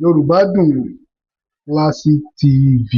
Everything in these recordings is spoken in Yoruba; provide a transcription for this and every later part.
Yorùbá Dùn Classic TV.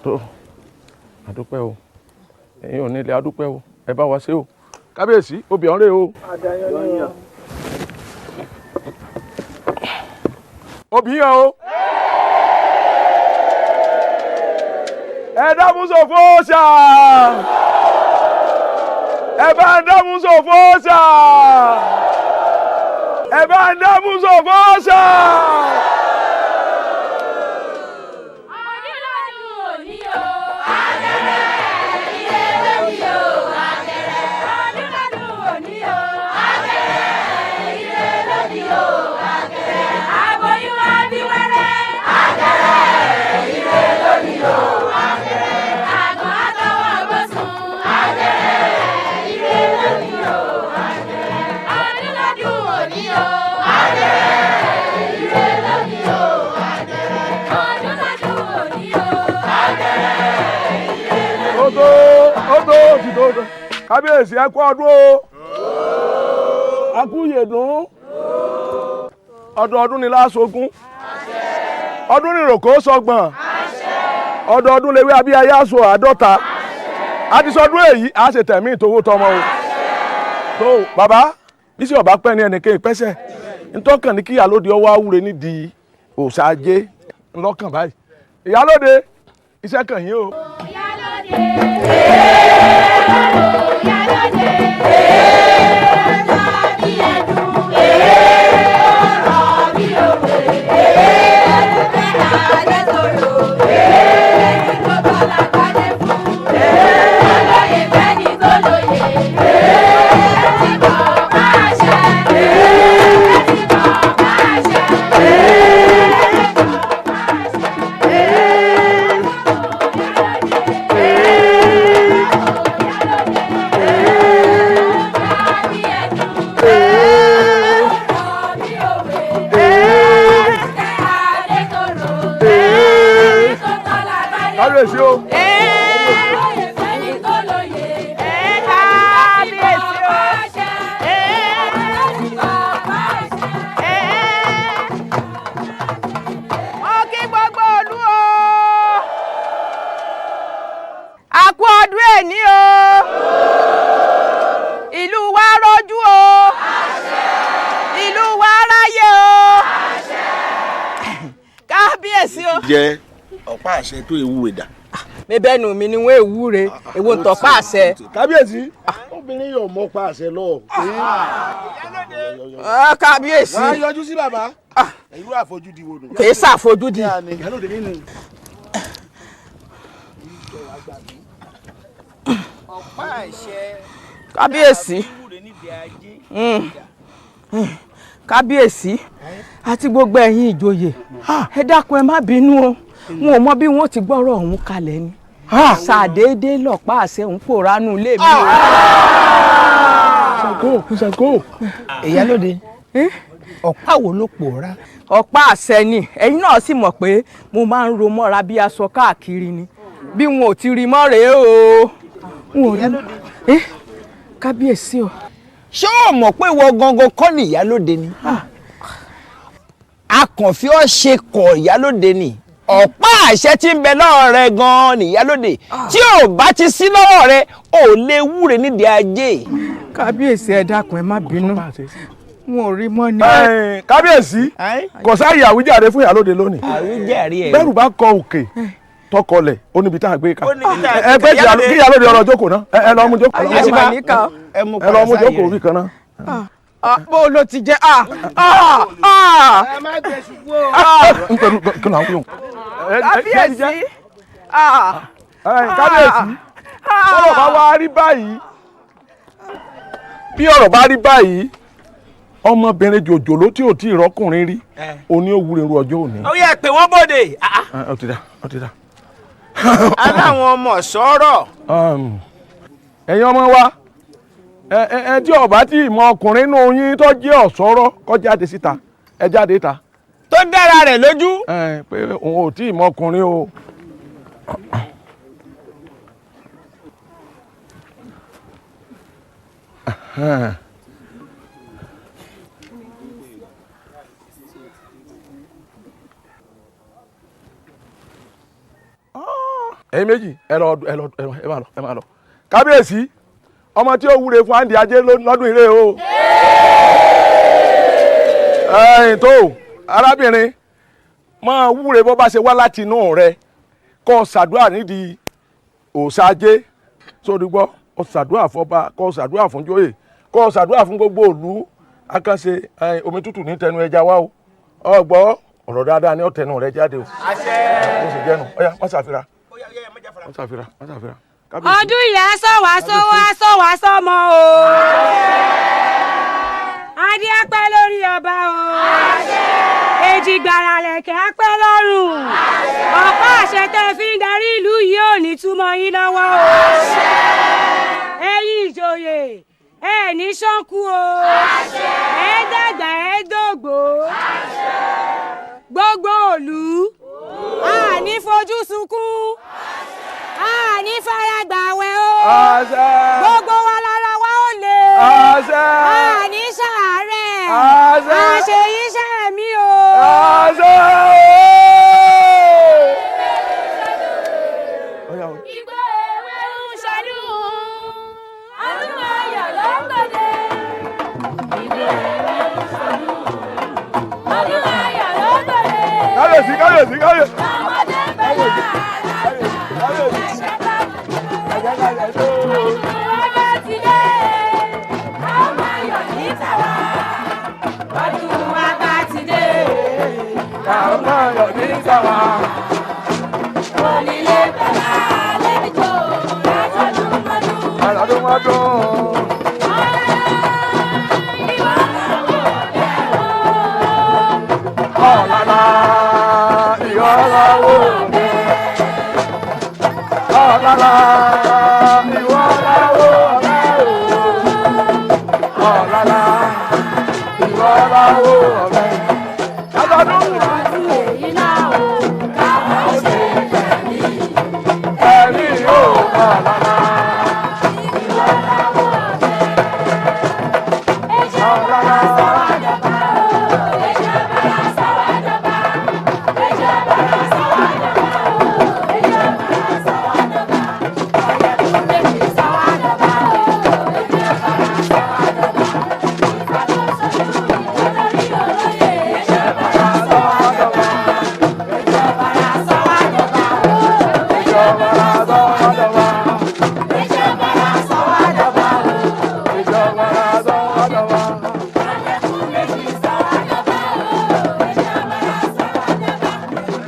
Tó adúpẹ́ o, ẹ̀yin ò ní ilé adúpẹ́ o, ẹ bá wa ṣe o. Kábíyèsí, obì ọ̀rẹ́ o. Obì yàn o. Ẹ dámúso fóòṣà. Ẹ bá ń dámúso fóòṣà. Ẹ bá ń dámúso fóòṣà. Kábíyèsí, ẹ kú ọdún o, a kú yèdún, ọdọọdún ni láṣogún, ọdún ní ìròkó sọgbọ̀n. Ọdọọdún lewé abíyáyá aṣọ 50. Àtisọdún èyí a ṣe tẹ̀mí ìtòwó tọmọ o. Tó bàbá bísí ọba pẹ́ ní ẹnìkan ìpẹ́sẹ̀ ntọ́kàn ní kí ìyálóde ọwọ́ awúre nídìí òòṣà ajé ńlọ́kàn báyìí. Ìyálóde iṣẹ́ kàn yín o. Kábíyèsí o. Mo kí gbogbo ìlú o. A kú ọdún èní o. Ìlú wa rọ́jú o. Ìlú wa ráyè o. Kábíyèsí o. Jẹ́ ọ̀pá àṣẹ tó ewúre dà. Mebẹ́nu mi ni wọ́n ewúre, èwo ń tọ̀pá àṣẹ. Kábíyèsí, obìnrin yóò mọ pa àṣẹ lọ. Kábíyèsí. Wàá yọjú sí bàbá. Irú àfojúdi wo nù. Kì í ṣàfojúdi. Ọ̀pá àṣẹ. Kábíyèsí. Kábíyèsí àti gbogbo ẹ̀yin ìjòyè, ẹ dákun ẹ má bínú o. N ò mọ bí wọn ti gbọ́rọ̀ ọ̀hún kalẹ̀ ni. Ṣàdédé lọ̀pá àṣẹ ń pòórá nù ilé mi o. Ṣàngó Ṣàngó. Ìyálóde, ọ̀pá wo ló pòórá? Ọ̀pá àṣẹ ni. Ẹ̀yin náà sì mọ̀ pé mo máa ń ro mọ́ra bí aṣọ káàkiri ni. Bí wọn ò ti rí mọ́ rèé o. N ò rí mọ́. Kábíyèsí o. Ṣé o mọ̀ pé ìwọ gangan kọ́ ni ìyálóde ni? Akànfí ọ̀ ṣe kọ̀ ìyálóde ni. Ọ̀pá àṣẹ tí ń bẹ lọ́wọ́ rẹ gan-an ni ìyálóde. Tí ò bá ti sí lọ́wọ́ rẹ, ò lè wúre nídìí ajé. Kábíyèsí ẹ dákun ẹ má bínú. N ò rí mọ́ ni. Kábíyèsí, kò sáàyè àwíjàre fún ìyálóde lónìí. Àwíjàre ẹ̀. Bẹ́rù bá kọ òkè tọkọlẹ̀ ó níbi tá a gbé ká. Ẹ pé kí ìyálóde ọ̀rọ̀ jókòó náà. Ẹ lọ mú jókòó. Ẹ lọ mú jókòó bí kan náà. Bó ló ti jẹ́? Ẹ má gbé ṣubú o. N pẹ̀lú kí ló ń pè wọ́n. Kábíyèsí. Kábíyèsí, bọ́rọ̀ bá wá rí báyìí, bí ọ̀rọ̀ bá rí báyìí, ọmọbìnrin jòjòló tí ò tí ì rọ́kùnrin rí, òní ò wúre ru ọjọ́ òní. Ó yẹ pé wọ́n bòde. Ó ti dá, ó ti dá. Aláwọn ọmọ sọ̀rọ̀. Ẹ̀yin ọmọ wa, ẹ tí ó bá tí ì mọ ọkùnrin nù yín tó jẹ́ ọ̀sọ́rọ́ kó jáde síta, ẹ jáde ta. Tó dára rẹ̀ lójú. Pé òun ò tí ì mọ ọkùnrin o. Ẹ̀yin méjì ẹ lọ ẹ lọ ẹ máa lọ ẹ máa lọ. Kábíyèsí, ọmọ tí ó wúre fún àǹdí ajé lọ́dún ire o. Ẹ̀yin tó arábìnrin máa wúre bó bá ṣe wá láti inú rẹ, kó ṣàdúrà nídìí òòṣà ajé sórí gbọ́, kó ṣàdúrà fọba, kó ṣàdúrà fún jóyè, kó ṣàdúrà fún gbogbo ìlú. Akánṣe omi tútù ní tẹnu ẹja wá o. Ọgbọ́ ọ̀rọ̀ dáadáa ní ọ̀tẹnu rẹ jáde o. Àṣẹ. Ó sì jẹ́nu ọ̀yá wọ́n ṣàfihàn. Wọ́n ṣàfihàn, wọ́n ṣàfihàn. Ọdún yìí aṣọ wá sówó aṣọ wá sọmọ o. Adé apẹ́ lórí ọba o. Èjì gbàrà lẹ̀kẹ̀ apẹ́ lọ́rùn. Ọ̀pá àṣẹ tẹ́ fi ń darí ìlú yìí ò ní túmọ̀ yín lọ́wọ́ o. Ẹ̀yin ìjòyè, ẹ ní ṣánkú o. Ẹ dàgbà ẹ dògbò. Gbogbo ìlú, a ní fojú sunkún. A ní faragbàwẹ̀ o. Gbogbo wa lára wa ó le. A ní ṣàárẹ̀. Àṣeyí ṣàmì o. Ọmọdé ń bẹ lára ẹ̀ṣẹ̀ bá Ọdún wa bá ti dé, a ó máa yọ̀ ní tàwa. Ọdún wa bá ti dé, a ó máa yọ̀ ní tàwa. Onílé pẹ̀lá àlejò, àjọ̀dún mọ́dún. Àjọ̀dún mọ́dún. Ọ̀làlà ìwọ́láwó mi. Ọ̀làlà ìwọ́láwó mi. Ọ̀làlà ìwọ́láwó mi. Àjọ̀dún ọdún èyí náà o, káwọn ó ṣe tẹ̀mí. Ẹ̀mí yóò ọ̀làlà. Ìwọ́láwó mi. Ẹ̀jẹ̀ bàrà sáwàdàbà o, ẹ̀jẹ̀ bàrà sáwàdàbà. Ẹ̀jẹ̀ bàrà sáwàdàbà o, ẹ̀jẹ̀ bàrà sáwàdàbà. Ọ̀yẹ̀kú méjì sáwàdàbà o, ẹ̀jẹ̀ bàrà sáwàdàbà. Ìfàkóso ìlú olórí olóyè, ẹ̀jẹ̀ bàrà sáwàdàbà. Ẹ̀jẹ̀ bàrà sáwàdàbà o, ẹ̀jẹ̀ bàrà sáwàdàbà. Ẹ̀jẹ̀ bàrà sáwàdàbà o, Ẹ̀jẹ̀ bàrà sáwàdàbà. ọ̀yẹ̀kú méjì sáwàdàbà o, ẹ̀jẹ̀ bàrà sáwàdàbà.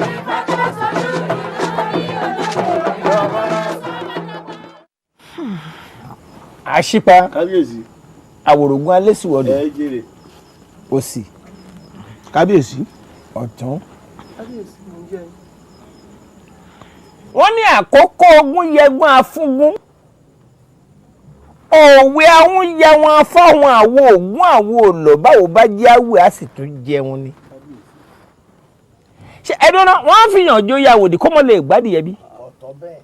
Ìfàkóso ìlú olórí olóyè. Àṣìpa. Kábíyèsí. Àwòrògùn alẹ́sìwọ̀dù. Ẹ jèrè. Òsì. Kábíyèsí. Ọ̀tún. Wọ́n ní àkókò ogún yẹgbọ́n afúngún, òwe àwọn yẹ wọn fáwọn àwo ògún àwo òlò, báwo bá jẹ́ àwẹ̀ á sì tún jẹun ni. Ṣé ẹdun náà wọ́n á fi yàn jó yàwòdì kó mọ̀ lè gbádìí yẹ bí. Ọ̀tọ̀ bẹ́ẹ̀.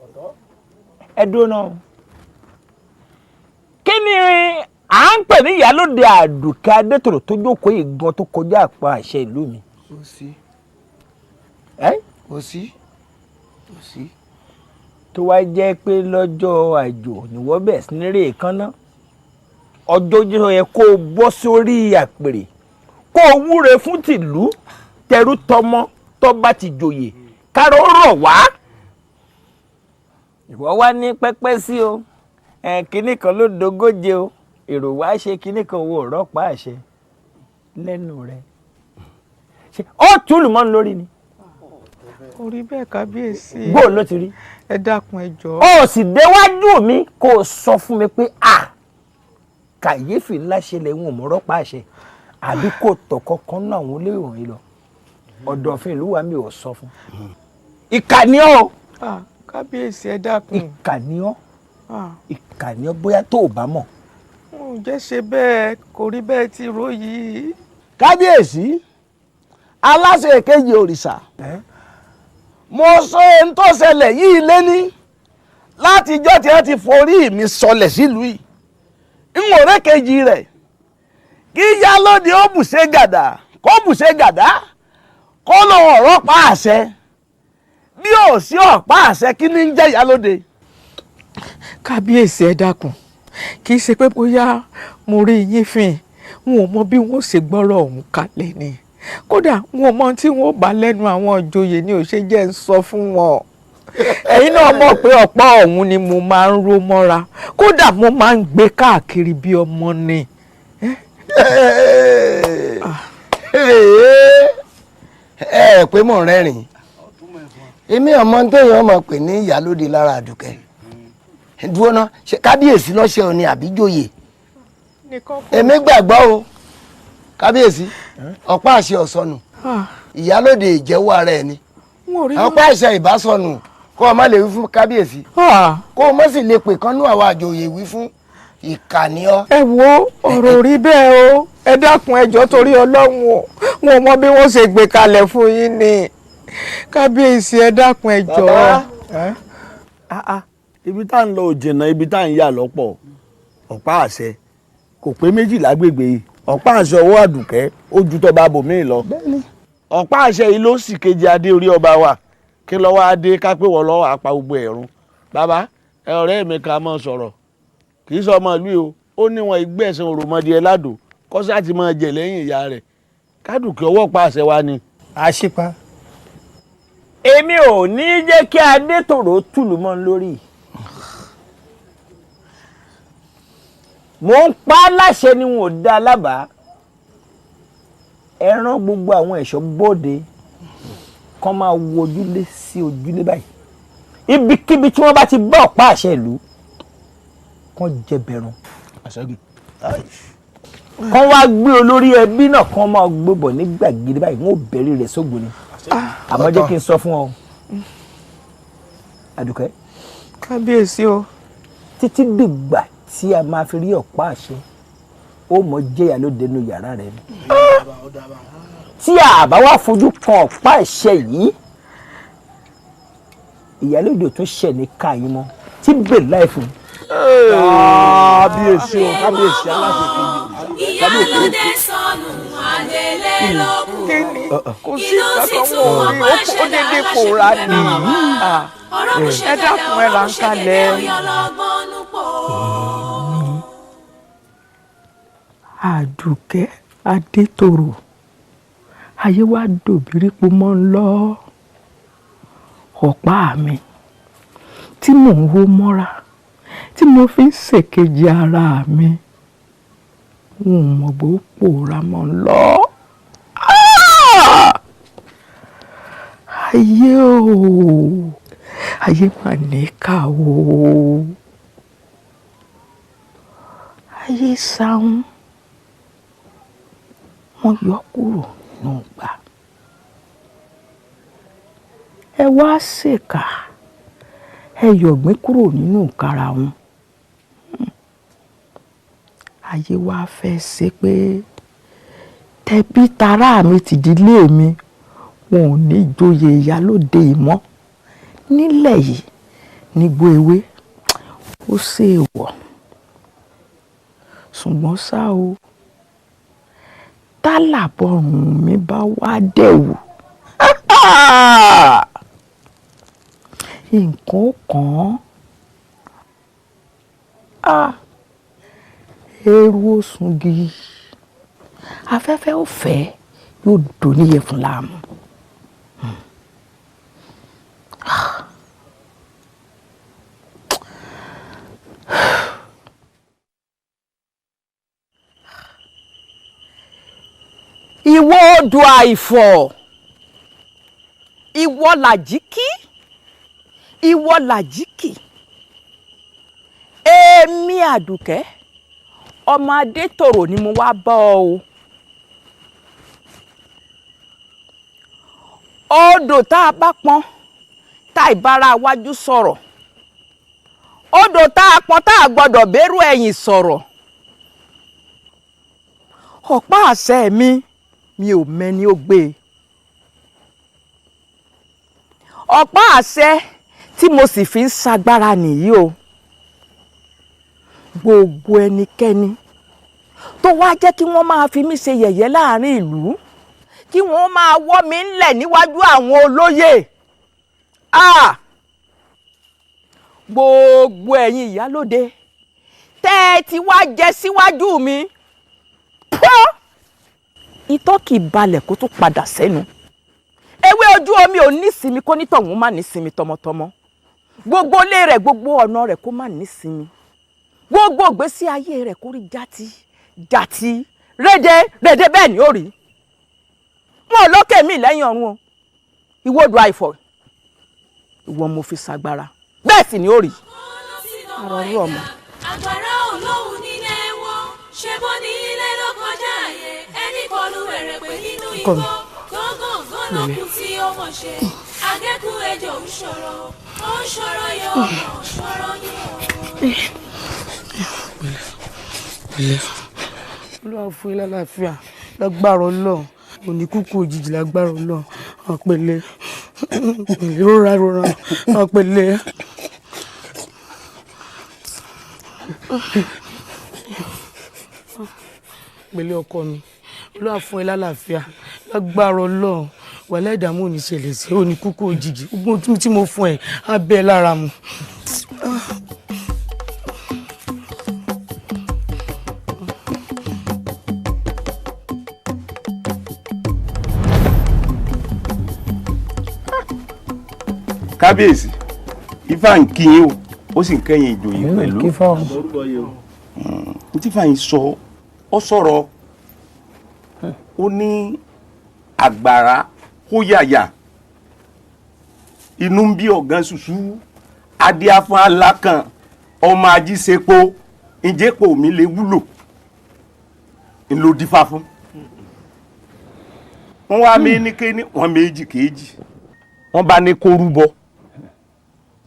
Ọ̀tọ̀. Ẹdun náà kí ni à ń pè ní ìyálóde Àdùkẹ́ Adétòrò tó jókòó ìgan tó kọjá àpá àṣẹ ìlú mi. Kò sí. Ẹ́ Kò sí. Kò sí. Tó wá jẹ́ pé lọ́jọ́ àjò níwọ́ bẹ̀ sí ní rèé kánná, ọjọ́ tó yẹ kó o bọ́ sórí àpèrè kó o wúre fún tìlú tẹrú tọmọ tó bá ti jòyè káró rọ̀ wá. Ìwọ wá ní pẹ́pẹ́ sí o, kinní kan ló dogóje o, èrò wá ṣe kinní kan, owó rọ́pá àṣẹ lẹ́nu rẹ̀ ṣe ó túlù mọ́nu lórí ni. Kò rí bẹ́ẹ̀, kábíyèsí. Bó ló ti rí? Ẹ dákun, ẹ jọ̀ọ́. Ó sì déwájú mi kó o sọ fún mi pé a kàyéfì ńlá ṣẹlẹ̀, ń mọ̀ rọ́pá àṣẹ, àbí kò tọ̀ kankan náà àwọn olóyè wọ̀nyí lọ ọ̀dọ̀fin ìlú wa mi ò sọ fún. Ìkà ni ọ́. Ah, kábíyèsí, ẹ dákun. Ìkà ni ọ́. Ah. Ìkà ni ọ́, bóyá tó o bá mọ̀. N ò jẹ́ ṣe bẹ́ẹ̀, kò rí bẹ́ẹ̀ tí rò yìí. Kábíyèsí, aláṣẹ èkejì òrìṣà, mo sọ ohun tó ṣẹlẹ̀ yìí lẹ́ní látijọ́ tí wọ́n ti forí mi sọlẹ̀ sílùú yìí, n ò rékejì rẹ̀ kí yálóde ó bùṣe gàdà, kó bùṣe gàdá, kó lóun ọ̀rọ̀ pa àṣẹ. Bí ò sí ọ̀pá àṣẹ, kí ní ń jẹ́ yálóde? Kábíyèsí, ẹ dákun, kì í ṣe pé bóyá mo rí yín fín. N ò mọ bí wọn ó ṣe gbọ́rọ̀ ọ̀hún kalẹ̀ ni. Kódà n ò mọ tí wọn ó bá lẹ́nu àwọn ìjòyè ni ò ṣe jẹ́ ń sọ fún wọn. Ẹ̀yin náà mọ̀ pé ọ̀pá ọ̀hún ni mo máa ń ró mọ́ra, kódà mo máa ń gbé káàkiri bí ọmọ ni. Ẹ pé mò ń rẹ́rìn. Èmi ọmọ téèyàn mọ̀ pé ní ìyálóde lára Àdùkẹ́ dúró ná. Ṣe kábíyèsí lọ́sẹ̀ òní àbíjòyè? Èmi gbàgbọ́ o, kábíyèsí, ọ̀pá àṣẹ ọ̀sọ́nù, ìyálóde ìjẹ́wọ́ ara ẹ̀ ni. Ọ̀pá àṣẹ ìbásọnù, kó o má lè wí fún kábíyèsí, kó o má sì lè pè kánú àwọn àjòyè wí fún, ìkànnì ọ. Ẹ wo, ọ̀rọ̀ ò rí bẹ́ẹ̀ o. Ẹ dákun, ẹ jọ̀ọ́, torí Ọlọ́run o, wọn ò mọ bí wọ́n ṣe gbé kalẹ̀ fún yín ni. Kábíyèsí, ẹ dákun, ẹ jọ̀ọ́. Bàbá, ibi tá à ń lọ ò jìnnà, ibi tá à ń yà lọ́pọ̀. Ọ̀pá àṣẹ kò pé méjì lágbègbè yìí. Ọ̀pá àṣẹ ọwọ́ Àdùkẹ́ ó ju tọba bòmíì lọ. Ọ̀pá àṣẹ yìí ló sì kejì adé orí ọba wa. Kí lọ́wọ́ adé ká pé wọ́n lọ́wọ́ apá gbogbo ẹ̀rún. Bàbá ẹ, ọ̀rẹ́ mi ká mọ́ sọ̀rọ̀, kì í sọ ọmọ ìlú yìí o. Ó ní wọn ìgbẹ́sẹ̀ òròmọdé ẹ ládò kọ́sá ti máa jẹ lẹ́yìn ìyá rẹ̀. Kádùkẹ́ ọwọ́ pa àṣẹ wa ni. Àṣìpa, Èmi ò ní jẹ́ kí Adétòrò tùlù mọ́ lórí. Mò ń pa á láṣẹ ni wọn ò dá a lábàá. Ẹ rán gbogbo àwọn ẹ̀ṣọ́ bóde kán máa wo ojúlé sí ojúlé báyìí. Ibikíbi tí wọ́n bá ti bá ọ̀pá àṣẹ ìlú kán jẹ bẹ̀rùn. Kán wá gbé olórí ẹbí náà kán máa gbé bọ̀ ní gbàgede báyìí, wọn ò bẹ̀rẹ̀ rẹ̀ sógun ni. Àmọ́ jẹ́ kí n sọ fún ọ, Àdùkẹ́. Kábíyèsí o. Títí dìgbà tí a máa fi rí ọ̀pá àṣẹ, ó mọ jẹ́yà ló dénú yàrá rẹ ni. Tí a bá wá fojú kan ọ̀pá àṣẹ yìí, ìyálóde tún ṣẹ̀ ní káyín mọ́ tí bèrè láì fún. Kábíyèsí o, kábíyèsí aláṣẹ kejì. Ìyálóde sọnù adélé ló kù. Kò sí kankan wọn ò rí ó dédé pòórá ni. Ẹ dákun ẹ là ń kalẹ̀. Àdùkẹ́ Adétòrò, ayé wa dòbírípo mọ́ ń lọ. Ọ̀pá mi tí mò ń hó mọ́ra tí mo fi ń ṣèkejì ara mi, n ò mọ̀ bó pòórá mọ́ ń lọ. Ayé o, ayé mà níkà o, ayé sáhùn wọ́n yọ kúrò nínú ìgbà. Ẹ wá ṣèkà, ẹ yọ̀gbín kúrò nínú ìkara wọn. Ayé wa fẹ́ ṣe pé tẹbí tará mi tìdílé mi wọn ò ní joyè ìyálóde ìmọ̀ nílẹ̀ yìí nígbó ewé ó ṣèwọ̀. Ṣùgbọ́n ṣá o, tálàbọ̀rùn mi bá wá dẹ̀wù, nǹkan ó kàn án. Eérú ó sungi, afẹ́fẹ́ ó fẹ́ yóò dòníyẹ fún láàmú. Ìwọ odò àìfọ̀, ìwọ làjíkí, ìwọ làjíkì, èmi Àdùkẹ́ ọmọ Adétòrò ni mo wá bá ọ o. Odò tá a bá pọn tá ìbára wájú sọ̀rọ̀, odò tá a pọn tá a gbọ́dọ̀ bẹ̀rù ẹ̀yìn sọ̀rọ̀. Ọ̀pá àṣẹ mi mi ò mẹ́ni ó gbé e. Ọ̀pá àṣẹ tí mo sì fi ń ṣagbára nìyí o. Gbogbo ẹnikẹ́ni tó wá jẹ́ kí wọ́n máa fi mí ṣe yẹ̀yẹ́ láàrin ìlú, kí wọ́n máa wọ́ mi ńlẹ̀ níwájú àwọn olóyè. Gbogbo ẹ̀yin ìyálóde tẹ́ ẹ ti wá jẹ síwájú mi, itọ́ kì í balẹ̀ kó tún padà sẹ́nu. Ewé ojú omi ò ní sinmi kó nítọ̀hún má ní sinmi tọmọtọmọ. Gbogbo ilé rẹ̀, gbogbo ọ̀nà rẹ̀ kó má ní sinmi. Gbogbo ìgbésí ayé rẹ̀ kó rí játí játí, rédè rédè bẹ́ẹ̀ ni ó rí. Wọn ò lókè mí lẹ́yìn ọ̀run o. Ìwọ odò àìfọ̀, ìwọ mo fi ṣagbára, bẹ́ẹ̀ sì ni ó rí. Ọ̀rọ̀ rú ọmọ. Àgbàrá olóhùn nílé wọn ṣe bó ní ilé ló kọjá àyè ẹni kọlu ẹ̀rẹ̀ pé nínú igbó gángan lókun tí ó mọ̀ ṣe agẹ́kù ejò ń ṣòro ó ń ṣòro yóò mọ̀ ṣòro yóò. Olúwa fún yín lálàáfíà lágbára Ọlọ́run, òní kúkú òjijì lágbára Ọlọ́run. Ọ̀pẹ̀lẹ̀ pẹ̀lẹ́, rọra rọra, ọ̀pẹ̀lẹ̀. Pẹ̀lẹ́ ọkọ mi, Olúwa fún ẹ lálàáfíà lágbára Ọlọ́run, wàhálà ìdààmú ò ní ṣẹlẹ̀ sí, ò ní kúkú òjijì, gbogbo tí mo fún ẹ á bẹ́ ẹ lára mu. Kábíyèsí, ifá ń kí yín o, ó sì ń kẹ́yìn ìjòyè pẹ̀lú. N tí fàyín sọ, ó sọ̀rọ̀, ó ní àgbàrá kó yàyà, inú ń bí ọ̀gán ṣùṣú, adíáfún alákàn, ọmọ ajísepo, ìjẹ́pọ̀ mi lè wúlò, ńlò dífá fún. Wọ́n wá mí ní kéní, wọ́n méjì kéjì, wọ́n bá ní kó rúbọ,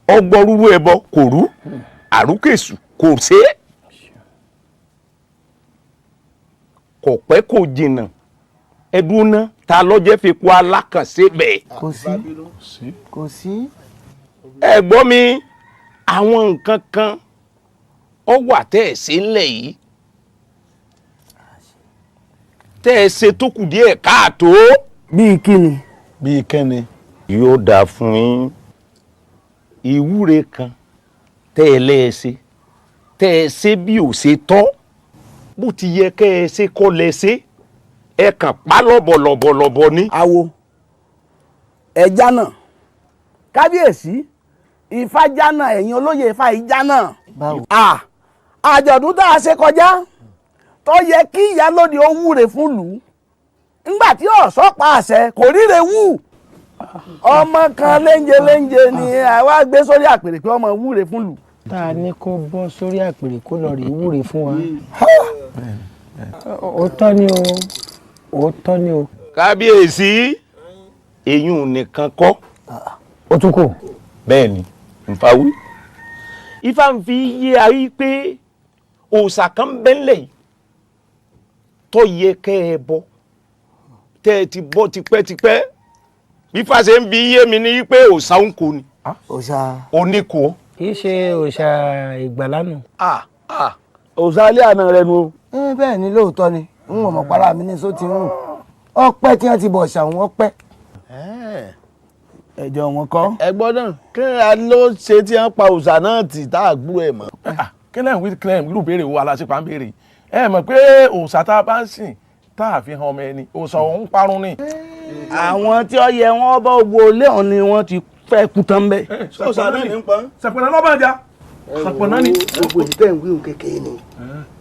ọgbọ́n rúrú ẹbọ kò rú, àrúkèsù kò ṣe é, kò pẹ́ kò jìnnà, ẹdún náà ta lọ́jẹ́ fi kó alákànṣe bẹ́ẹ̀. Kò sí. Kò sí. Ẹ gbọ́ mi, àwọn nǹkan kan ó wà tẹ́ ẹ̀ ṣe ńlẹ̀ yìí, tẹ́ ẹ ṣe tó kù díẹ̀ káàtó. Bíi kíni. Bíi kíni. Yóò dáa fún yín. Ìwúre kan tẹ́ ẹ lẹ́ẹ̀ṣe, tẹ́ ẹ ṣe bí ò ṣe tọ́, bó ti yẹ kẹ́ ẹ ṣe kọ́ lẹ ṣe, ẹ kàn pa lọ́bọ̀lọ́bọ̀lọ́bọ̀ ni. Awo ẹja náà, kábíyèsí, ifá jánà, ẹ̀yin olóyè ifá ìjà náà. Àjọ̀dún tá a ṣe kọjá tó yẹ kí ìyálóde ó wúre fún lù ú, ńgbà tí ọ̀sọ́ pa àṣẹ kò ríre wú, ọmọ kan léńje léńje ni àwa gbé sórí àpèrè pé ọmọ wúre fún lù. Tá a ní kó bọ́ sórí àpèrè kó lọ rèé wúre fún wa. Òótọ́ ni o, òótọ́ ni o. Kábíyèsí, eyín nìkan kọ́. Ó tún kù. Bẹ́ẹ̀ ni, nfa wí. Ifá ń fi yé ayé pé òòṣà kan bẹ́ńlẹ̀ yìí tó yẹ kẹ́ ẹ bọ, tẹ́ ẹ ti bọ́ tipẹ́tipẹ́. Bí Ifá ṣe ń bi yé mi ní pé òòṣà ń kò ní. Òòṣà oníkó. Kì í ṣe òòṣà ìgbàlánù. Òòṣà alẹ́ àná rẹ nu o. Bẹ́ẹ̀ ni, lóòótọ́ ni, n ò mọ̀ para mi ní só ti rùn. Ọpẹ́ tí wọ́n ti bọ̀ ṣàwọn ọpẹ́. Ẹjọ́ wọn kọ́. Ẹ gbọ́dọ̀ kí ni ló ṣe tí wọ́n pa òòṣà náà tì tá a gbúrò ẹ̀ mọ́. Kí lẹ́yìn wí kílẹ̀ ló béèrè wo aláṣẹ pa ń béèrè. Ẹ mọ̀ pé òòṣà tá a bá ń sìn tá a fi hàn ọmọ ẹni, òòṣà òun parun ni. Àwọn tí ó yẹ wọn bá wo léon ni wọ́n ti fẹ́ kú tán bẹ́ẹ̀. Òòṣà náà ní ń pa. Ṣàpọ̀nà lọ́bàá jà. Ṣàpọ̀nà ni. Gbogbo ìtẹ́ ìwé òun kékeré ni.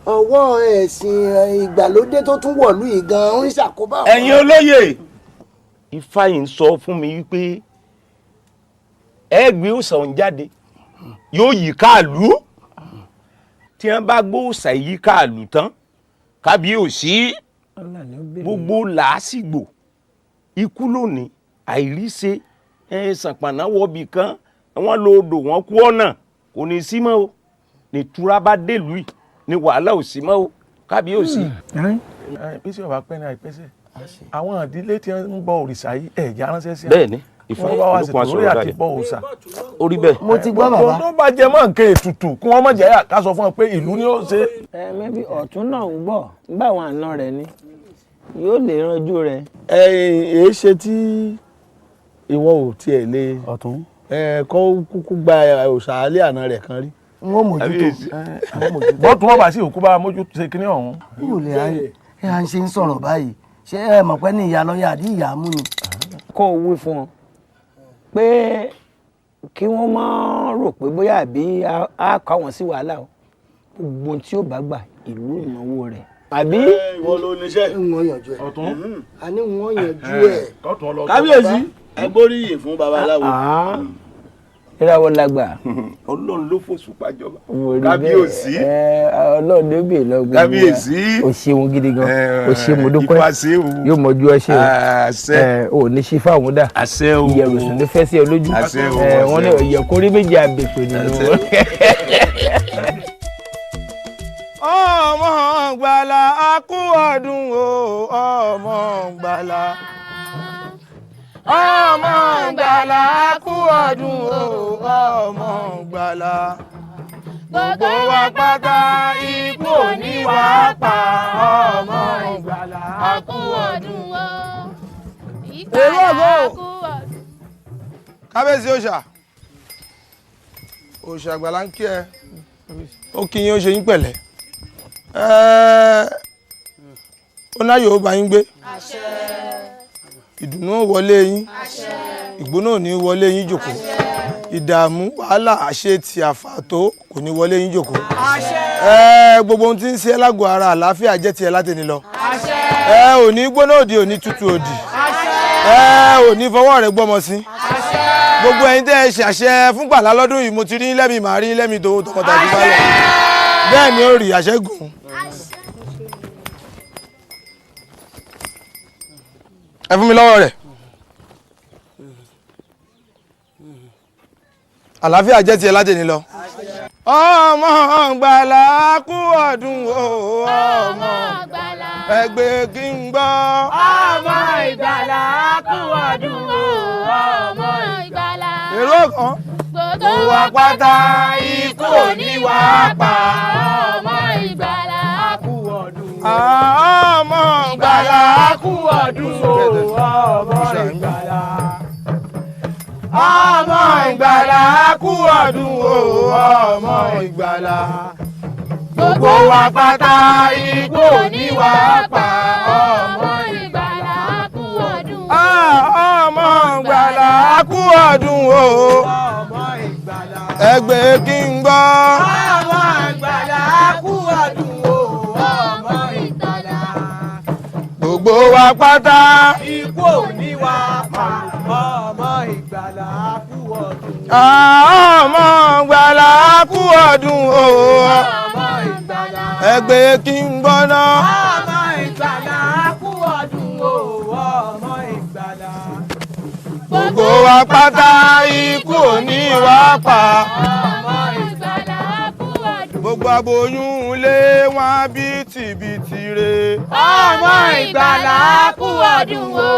Ọwọ́ ẹ̀sìn ìgbàlódé tó tún wọ̀lú yìí gan-an ń ṣàkóbá. Ẹ̀yin olóyè, Ifá yìí ń sọ fún mi wípé ẹ gbé òòṣà òun jáde, yóò yí káàlú. Tí wọ́n bá gbé òòṣà yí káàlú tán, kábíyèsí, gbogbo làásìgbò, ikú lónìí, àìríṣe, ṣàpàná wọbì kan, wọ́n lọ odò wọ́n kú ọ̀nà, kò ní sí mọ́ o. Ní ìtura bá délùú yìí, ní wàhálà ò sí mọ́ o, kábíyèsí. Bí sí ọba pẹ́ ní àìpẹ́sẹ̀, àwọn ìdílé tí ń bọ òrìṣà yìí ẹ̀já ránṣẹ́ sí. Bẹ́ẹ̀ni, Ifá wọ́n bá wá olókun ṣètò lórí aṣọ àti rẹ̀. bọ òòṣà. Ó rí bẹ́ẹ̀. Mo ti gbọ́ bàbá. Tó bá jẹ mọ́ nǹkan ètùtù kí wọ́n má jẹ́ ká sọ fún ọ pé ìlú ni ó ṣe. Ẹ mẹ́bí ọ̀tún náà ń gbọ́ báwọn àna rẹ̀ ni yóò lè ranjú rẹ̀. Ẹ ẹ ṣe tí ìwọ ò tiẹ̀ lè. Ọ̀tún. Ẹ kọ́ kúkú gba òòṣà alẹ́ àná rẹ̀ kan rí. N ó mójútó. Bọ́tún wọn bá sí òkú bá mójútó ṣe kíní ọ̀hún. N ò lè ẹ à ń ṣe ń sọ̀rọ̀ báyìí, ṣé ẹ mọ̀ pé ní ìyá lọ́yà àdí ìyá mú ni. Kó o wí fún wọn pé kí wọ́n má rò pé bóyá àbí á kọ́ àwọn sí wàhálà o, gbogbo tí ó bá gbà ìlú ìnáwó rẹ̀. Àbí. Ìwọ ló níṣẹ́. N ó yanjú ẹ. Ọ̀tún. A ní n ó yanjú ẹ. Kábíyèsí, ẹ gbóríyìn fún babaláwo. Ìràwọ̀ làgbà. Ọlọ́run ló fòṣù pàjọba. Mo rí bẹ́ẹ̀. Kábíyèsí. Ọlọ́run ló bè lọ gbogbo wa. Kábíyèsí. O ṣeun gidi gan. O ṣe mo dúpẹ́. Ifá ṣe o. Yóò mọ̀jú ọ ṣe o. Àṣẹ. O ní ṣí fáwọn dà. Àṣẹ o. Ìyẹ̀rù sùn ló fẹ́ sí ọ lójú. Àṣẹ o. Wọ́n ní ìyẹ̀kórí méjì àbèpè nínú. Ọmọ gbàlà a kú ọdún o, ọmọ gbàlà. Ọmọ gbàlà a kú ọdún o, ọmọ gbàlà. Gbogbo wa pátá ikú ò ní wá pa, ọmọ gbàlà a kú ọdún o. Èrò ògo. Kábíyèsí òòṣà, òòṣà àgbàlá ń kí ẹ, ó kí yín, ó ṣe yín pẹ̀lẹ́. Ó náyò ó bá yín gbé, ìdùnnú ó wọlé yín, ìgbóná ò ní wọlé yín jòkó. Ìdààmú, wàhálà, àṣetì, àfàtó kò ní wọlé yín jòkó. Ẹ gbogbo ohun tí ń ṣe lágọ̀ọ́ ara, àlàáfíà jẹ́ tiẹ̀ látẹni lọ. Ẹ ò ní gbóná òdì, ò ní tútù òdì. Ẹ ò ní fọwọ́ rẹ gbọ́mọ sí. Gbogbo ẹ̀yin tẹ́ ẹ ṣàṣẹ fún gbàlá lọ́dún yìí, mo ti rí lẹ́mìí, màá rí lẹ́mìí tòun tọkọtaya ti balẹ̀. Bẹ́ẹ̀ ni ó rí àṣẹ́gun. Ẹ fún mi lọ́wọ́ rẹ̀. Àlàáfíà jẹ́ tiẹ̀ látẹ̀ni lọ. Ọmọ gbàlà kú ọdún o, ọmọ ẹgbẹ́ kí n gbọ́. Ọmọ ìgbàlà kú ọdún o, ọmọ ìgbàlà. Èrò kan. Gbogbo wa pátá ikú ò ní wá pa. Ọmọ ìgbàlà kú ọdún. Ọmọ ìgbàlà kú ọdún o, ọmọ ìgbàlà. Ọmọ ìgbàlà kú ọdún o, ọmọ ìgbàlà. Gbogbo wa pátá ikú ò ní wá pa. Ọmọ ìgbàlà kú ọdún. Ọmọ ìgbàlà kú ọdún o. Ẹgbẹ́ kí n gbọ́. Ọmọ ìgbàlà kú ọdún o, ọmọ ìgbàlà. Gbogbo wa pátá ikú ò ní wá pa. Ọmọ ìgbàlà kú ọdún. Ọmọ ìgbàlà kú ọdún o. Ẹgbẹ́ kí n gbọ́ náà. Ọmọ ìgbàlà kú ọdún o, ọmọ ìgbàlà. Gbogbo wa pátá ikú ò ní wá pa. Ọmọ ìgbàlà kú ọdún. Gbogbo aboyún ilé wọn bí tìbìtì re. Ọmọ ìgbàlà kú ọdún o,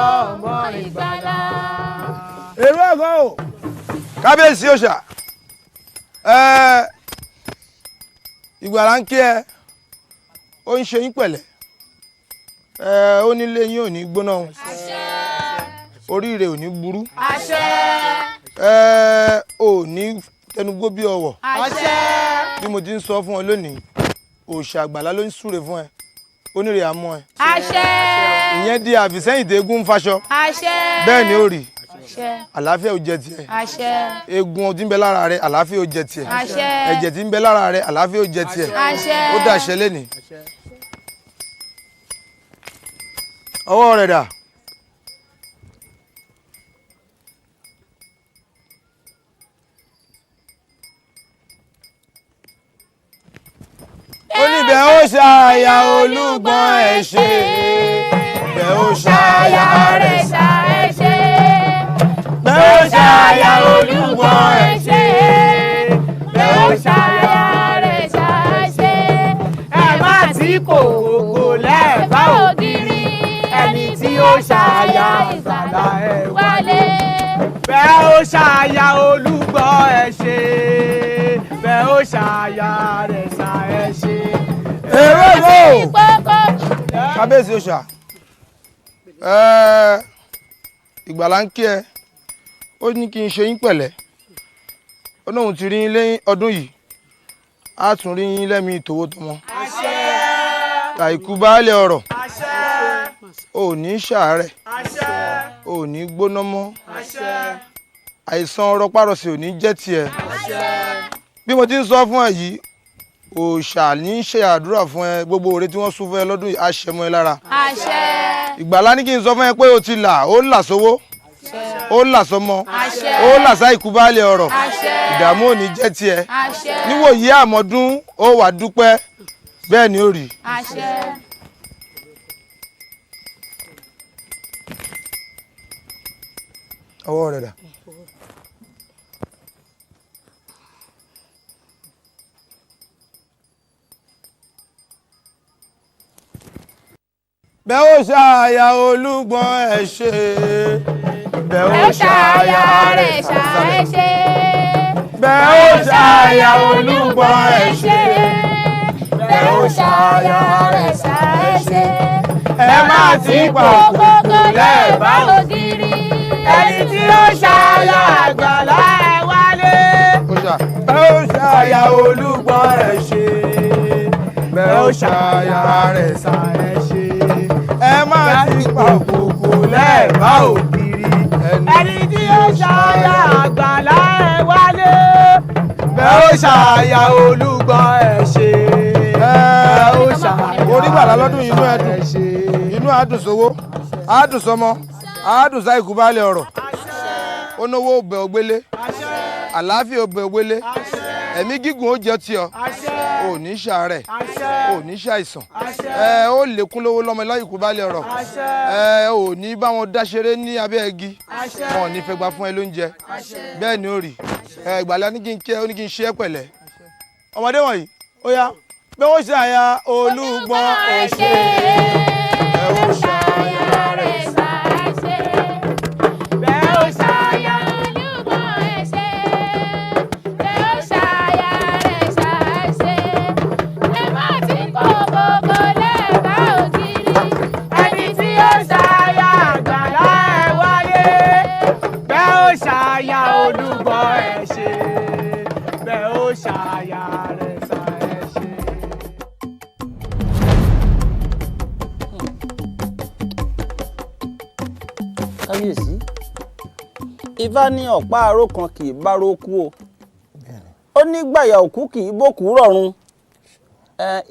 ọmọ ìgbàlà. Èrò ẹ̀gọ́ o, kábíyèsí òòṣà, ìgbàlà ń kí ẹ, ó ń ṣe yín pẹ̀lẹ́, ó nílé yín ò ní gbóná o, oríire ò ní burú, ò ní tẹnugbó bí ọwọ̀. Bí mo ti ń sọ fún ọ lónìí, òòṣà àgbàlá ló ń súre fún ẹ, onírè àmọ́ ẹ. Ìyẹn di àfìsẹ́yìn tẹ́gùn ń faṣọ. Bẹ́ẹ̀ ni ó rí. Àlàáfíà ò jẹ tiẹ̀. Eegun tí ń bẹ lára rẹ, àlàáfíà ò jẹ tiẹ̀. Ẹ̀jẹ̀ tí ń bẹ lára rẹ, àlàáfíà ò jẹ tiẹ̀. Ó dàṣẹ lẹ́nìí. Ọwọ́ rẹ̀ dà. Ó ní bẹ́ẹ̀ ó ṣàyà olúgbọ́n ẹ̀ ṣe, bẹ́ẹ̀ ó ṣàyà rẹ̀ ṣà ẹ ṣe. Bẹ́ẹ̀ ó ṣàyà olúgbọ́n ẹ̀ ṣe. Bẹ́ẹ̀ ó ṣàyà rẹ̀ ṣà ẹ ṣe. Ẹ má tí kòkòkò lẹ́ẹ̀bá ògiri. Ẹni tí ó ṣàyà ìgbàlà ẹ̀ wálé. Bẹ́ẹ̀ ó ṣàyà olúgbọ́n ẹ̀ ṣe. Bẹ́ẹ̀ ó ṣàyà rẹ̀ ṣà ẹ ṣe. Èrò ìwò kábíyèsí òòṣà, ìgbàlà ń kí ẹ, ó ní kí n ṣe yín pẹ̀lẹ́, ó lóun ti rí yín lẹ́yìn ọdún yìí, á tún rí yín lẹ́mìí tòwó tọmọ, àìkú baálé ọ̀rọ̀, ò ní ṣàárẹ̀, ò ní gbóná mọ́, àìsàn rọpárọsẹ̀ ò ní jẹ́ tiẹ̀. Bí mo ti ń sọ fún ẹ yìí, òòṣà ní í ṣe àdúrà fún ẹ, gbogbo oore tí wọ́n sún fún ẹ lọ́dún yìí á ṣẹ mọ́ ẹ lára. Ìgbàlá ní kí n sọ fún ẹ pé o ti là, ó là sówó, ó là sọmọ, ó là sáìkú baálé ọ̀rọ̀, ìdààmú ò ní jẹ́ tiẹ̀. Níwòyí àmọ́dún ó wà dúpẹ́, bẹ́ẹ̀ ni ó rí. Ọwọ́ rẹ̀ dà. Bẹ́ẹ̀ ó ṣàyà olúgbọ́n ẹ̀ ṣe. Bẹ́ẹ̀ Bẹ́ẹ̀ ó ṣàyà rẹ̀ ṣà ẹ ṣe. Bẹ́ẹ̀ ó ṣàyà olúgbọ́n ẹ̀ ṣe. Bẹ́ẹ̀ ó ṣàyà rẹ̀ ṣà ẹ ṣe. Ẹ má ti pa kòkòkò lẹ́ẹ̀bá ògiri. Ẹni tí ó ṣàyà àgbàlá ẹ̀ wálé. Bẹ́ẹ̀ ó ṣàyà olúgbọ́n ẹ̀ ṣe. Bẹ́ẹ̀ ó ṣàyà rẹ̀ ṣà ẹ ṣe. Ẹ má ti pa kòkòkò lẹ́ẹ̀bá ògiri. Ẹni tí ó ṣàyà àgbàlá ẹ̀. Ẹ ó ṣàyà Olúgbọ́n ẹ ṣe. Ẹ ó ṣàyà. Orí gbàlá lọ́dún yìí, inú ẹ dùn, inú àdùn sówó, àdùn sọmọ, àdùn sáìkú balẹ̀ ọ̀rọ̀. Ó náwó òbẹ̀ ògbélé, àlàáfíà òbẹ̀ ògbélé, ẹ̀mí gígùn ó jẹ́ tiọ, ò ní ṣàárẹ̀, ò ní ṣàìsàn, ẹ ó lékún lówó lọ́mọ láìkú balẹ̀ ọ̀rọ̀, ẹ ò ní bá wọn dáṣeré ní abẹ́ igi, wọn ò ní fẹ́ gba fún ẹ lóúnjẹ, bẹ́ẹ̀ ni ó rí. Ẹ ìgbàlá ní kí n kí ẹ, ó ní kí n ṣe é pẹ̀lẹ́. Ọmọdé wọ̀nyí, ó yá, bí wọ́n ṣe àyà Olúgbọ́n ẹ ṣe, ẹ ó ṣàyà rẹ̀ ṣe. Bẹ́ẹ̀ ó ṣàyà Olúgbọ́n ẹ ṣe. Bẹ́ẹ̀ ó ṣàyà rẹ̀ ṣe. Ẹ má ti kó gbogbo lẹ́bàá ògiri. Ẹni tí ó ṣàyà àgbàlá ẹ wáyé. Bẹ́ẹ̀ ó ṣàyà Olúgbọ́n ẹ ṣe. Bẹ́ẹ̀ ó ṣàyà rẹ̀ ṣe. Kábíyèsí, ifá ní ọ̀pá aró kan kì í báró kú o, ó ní gbàyà òkú kì í bókú rọ̀run.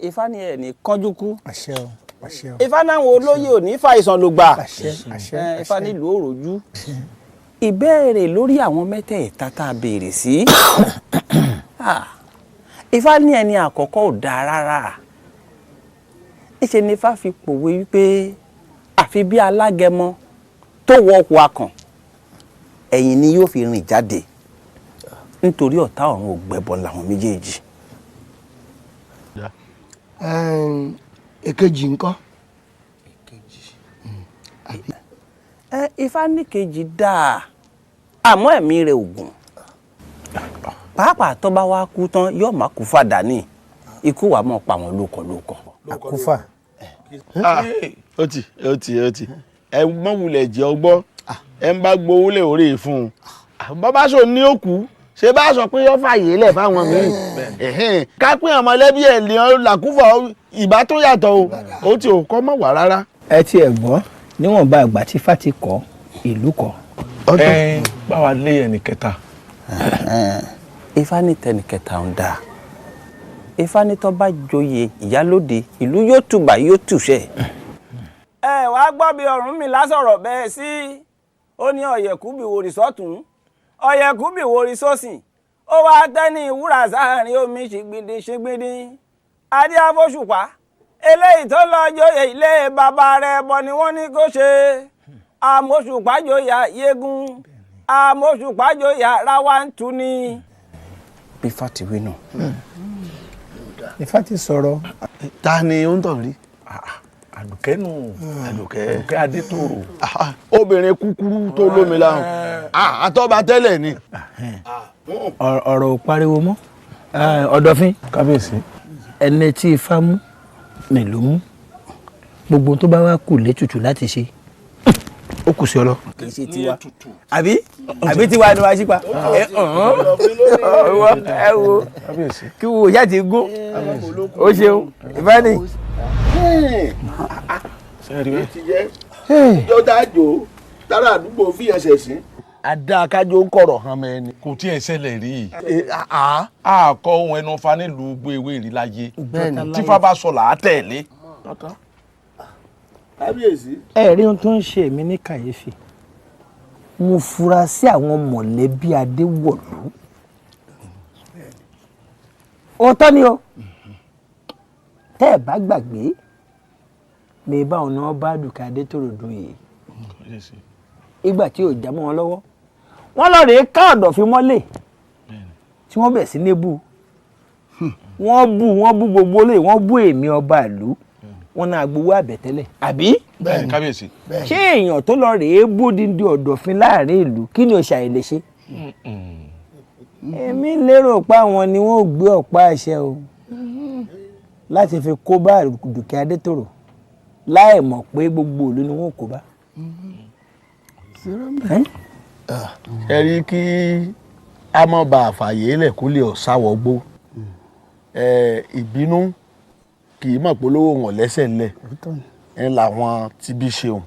Ifá ní ẹ̀ ní kánjú kú. Àṣẹ o, àṣẹ o. Ifá náwọn olóyè ò ní fàìsàn ló gbà. Àṣẹ, àṣẹ. Ifá nílùú òròjú. Ìbéèrè lórí àwọn mẹ́tẹ̀ẹ̀ta tá a béèrè sí, ifá ní ẹni àkọ́kọ́ ò dáa rárá. Níṣe ni ifá fi pòwe wípé àfi bí alágẹmọ tó wọ ọkọ̀ akàn, ẹ̀yìn ni yóò fi rìn jáde, nítorí ọ̀tá ọ̀run ògbẹ́bọ làwọn méjèèjì. Èkejì ńkọ́? Ifá ní kejì dáa, àmọ́ ẹ̀mí rẹ̀ ò gùn, pàápàá tó bá wá kú tán yóò má kú fàdà ní ikú wàá mọ̀ pa wọn lóko lóko. Àkúfà. Ó ti ó ti ó ti, ẹ mọ wulẹ̀ jẹ́ ọgbọ́, ẹ ń bá gbowó lè orí fún un. Bàbá sọ ní òkú ṣe bá sọ pé yọ fàyè lẹ̀ fáwọn míì, ká pín ọmọlẹ́bí ẹ̀ lè làkúfà ìbá tó yàtọ̀ o, ó ti ò kọ́ mọ̀ wá rárá. Ẹ tiẹ̀ gbọ́, níwọ̀nba àgbà tí fá ti kọ́ ìlú kọ́. Ẹ báwa lé ẹnì kẹta. Ifá ní tẹnì kẹta ń dáa. Ifá ní tó bá joyè ìyálóde ìlú yóò tùbà yóò tùṣẹ. Ẹ wàá gbọ́ bí Ọ̀rúnmìlà sọ̀rọ̀ bẹ́ẹ̀ sí, ó ní ọ̀yẹ̀kú bí wòrì sọ́tún, ọ̀yẹ̀kú bí wòrì sósì, ó wá tẹ́ni ìwúrà sáàrin omi ṣìgbìndín ṣìgbìndín. Adé afọ́ṣùpá eléyìí tó lọ joyè ilé bàbá rẹ̀ bọ̀ ni wọ́n ní kó ṣe. Àmọ́ṣùpá joyè yégún, àmọ́ṣùpá joyè ráwá ń tu ni. Bí fatiwi nù. Ifá ti sọ̀rọ̀. Ta ni ó ń tàn rí? Àdùkẹ́ nù. Àdùkẹ́. Àdùkẹ́ Adétòrò. Obìnrin kúkúrú tó lómi láhùn. Àtọ́ba tẹ́lẹ̀ ni. Ọ̀rọ̀ ò pariwo mọ́. Ọ̀dọ̀fín. Kábíyèsí. Ẹni tí ifá mú nílùú mú. Gbogbo tó bá wá kù létùtù láti ṣe, ó kù sí ọ lọ. Kì í ṣe tiwa àbí àbí tiwa ni wàá ṣípa ẹ wo kí wo ìyá ti gún ó ṣeun ìfẹ́ni. Ìjọ tá a jò tára àdúgbò fi ẹsẹ̀ sí. Adákájọ ń kọ̀rọ̀ hàn mẹ́ni. Kò tí ẹ ṣẹlẹ̀ rí i. A kọ ohun ẹnu fa nílùú gbé ewé rí láyé. Tí fa bá sọ là á tẹ̀lé. Kábíyèsí. Ẹ rí ohun tó ń ṣe mí ní kàyéfì. Mo fura sí àwọn mọ̀lẹ́bí Adéwọ̀lú. Òótọ́ ni o. Tẹ́ ẹ bá gbàgbé, mi bá òun ni wọ́n bá Àdùkẹ́ Adétòrò dùn yìí. Ìgbà tí ò já mọ́ wọn lọ́wọ́, wọ́n lọ rèé ká Ọ̀dọ̀fin mọ́lẹ̀ tí wọ́n bẹ̀ sí ní bú. Wọ́n bú wọ́n bú gbogbo lè, wọ́n bú èmi ọba ìlú, wọ́n náà gbowó àbẹ̀tẹ́lẹ̀ àbí. Bẹ́ẹ̀ni kábíyèsí. Ṣé èèyàn tó lọ rèé bú dídí Ọ̀dọ̀fin láàrin ìlú kí ni òṣà lè ṣe? Èmi lérò pé àwọn ni wọ́n gbé ọ̀pá àṣẹ o láti fi kó bá Àdùkẹ́ Adétòrò láì mọ̀ pé gbogbo ìlú ni wọ́n kó bá. Ẹ rí kí a mọ̀ bá àfàyè lẹ̀ kó lè ọ̀sáwọ̀ gbó, ìbínú kì í mọ̀ polówó wọn lẹ́sẹ̀ ńlẹ̀ ń làwọn ti bí ṣeun.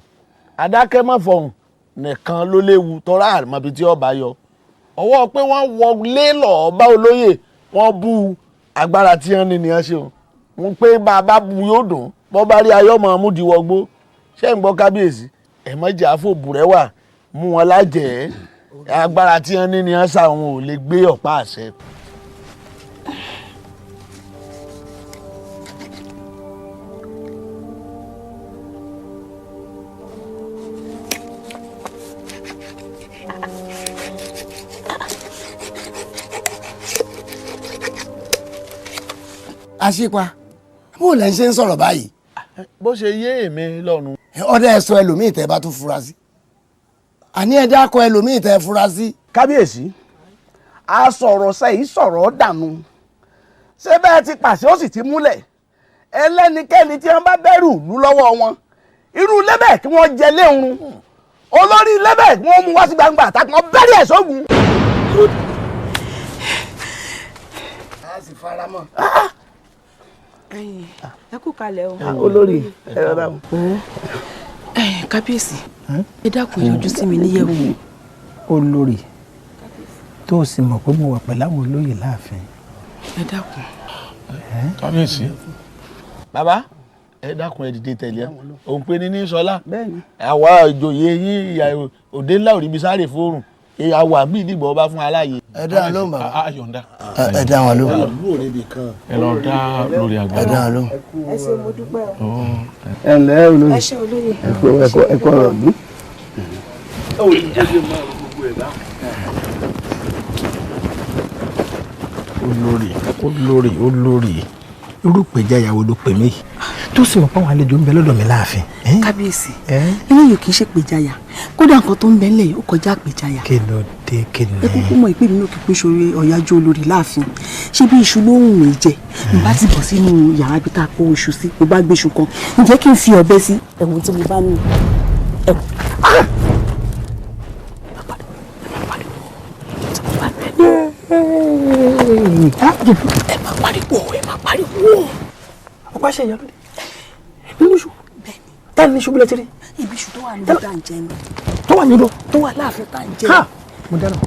Adákẹ́ má fọhùn nìkan ló léwu tọ́ra àmọ́bi tí ọba yọ. Ọwọ́ pé wọ́n wọlé lọ́ọ́ bá olóyè Wọ́n bú agbára tí wọ́n ní ni wọ́n ṣe o. Wọ́n pé bàbá bu yóò dùn, bọ́ bá rí ayọ́mọ amúdiwọ́gbó. Ṣé ń gbọ́ kábíyèsí? Ẹ̀mọ́jà fòbù rẹ̀ wà mú wọn lájẹ̀ẹ́. Agbára tí wọ́n ní ni wọ́n ṣàwọn ò lè gbé ọ̀pá àṣẹ. Àṣìpa, bó lẹ́ ń ṣe ń sọ̀rọ̀ báyìí. Bó ṣe yé èmi lọ́nu. Ọdẹ ẹ sọ ẹlòmíì tẹ́ bá tún fura sí. Àní ẹ dákọ ẹlòmíì tẹ́ fura sí. Kábíyèsí, a sọ̀rọ̀ sẹ́yìn sọ̀rọ̀ dànù. Ṣé bẹ́ẹ̀ ti pàṣẹ ó sì ti múlẹ̀? Ẹlẹ́nikẹ́ni tí wọ́n bá bẹ̀rù ìlú lọ́wọ́ wọn, irú lẹ́bẹ̀ kí wọ́n jẹ léhun. Olórí lẹ́bẹ̀ kí wọ́n mú wá sí gbangba àtàkùn bẹ́rẹ̀ ẹ̀ sógun. A sì fara mọ́. Ẹ̀yin ẹ kú kalẹ̀ o. Olórí ẹ rọra o. Kábíyèsí, ẹ dákun yọjú sí mi níyẹ̀wò. Olórí, tó o sì mọ̀ pé mo wà pẹ̀lú àwọn olóyè láàfin. Ẹ dákun. Kábíyèsí. Bàbá ẹ dákun, ẹ dìde tẹ̀lé ẹ. Òun pé ní ní sọlá. Àwa ìjòyè yín ìyá òde ńlá òrí bí sáré fóòrùn. Àwa bí ìdìbò ọba fún aláyè. Ẹ dá lóhùn bàbá. Ayọ̀ǹda. Ẹ dá wọn lóhùn. Ẹ lọ dá lórí àgbà. Ẹ dá wọn lóhùn. Ẹ ṣé, mo dúpẹ́ o. Ẹ ǹlẹ́ olóyè. Ẹ ṣé olóyè. Ẹ kú ọ̀rọ̀ ọ̀dún. Olórí, olórí, olórí, irú ìpèjà ìyàwó ló pè mí tó sì mọ̀ pé àwọn àlejò ń bẹ lọ́dọ̀ mi láàfin. Kábíyèsí, eléyìí kì í ṣe pèjáyà, kódà nǹkan tó ń bẹ ńlẹ̀ yìí ó kọjá pèjáyà. Kí ló dé, kí ni. Ẹ kúkú mọ̀ ìpè mi náà kì í pín sórí ọ̀yájú olórí láàfin. Ṣé bí iṣu ló ń rìn jẹ n bá ti bọ̀ sínú yàrá bí tá a kó iṣu sí, mo bá gbé iṣu kan, ǹjẹ́ kí n fi ọ̀bẹ sí ẹ̀wọ̀n tí mo bá ní ẹ̀wọ̀n. Ẹ má pariwo, ẹ má pariwo. Ọ̀pá ṣe ìyá lóde nínú iṣu táà ní iṣu bílẹ̀ tiri. Ibi iṣu tó wà ní odò à ń jẹ ni. Tó wà ní odò. Tó wà láàfin tá à ń jẹ. Mo dáràn,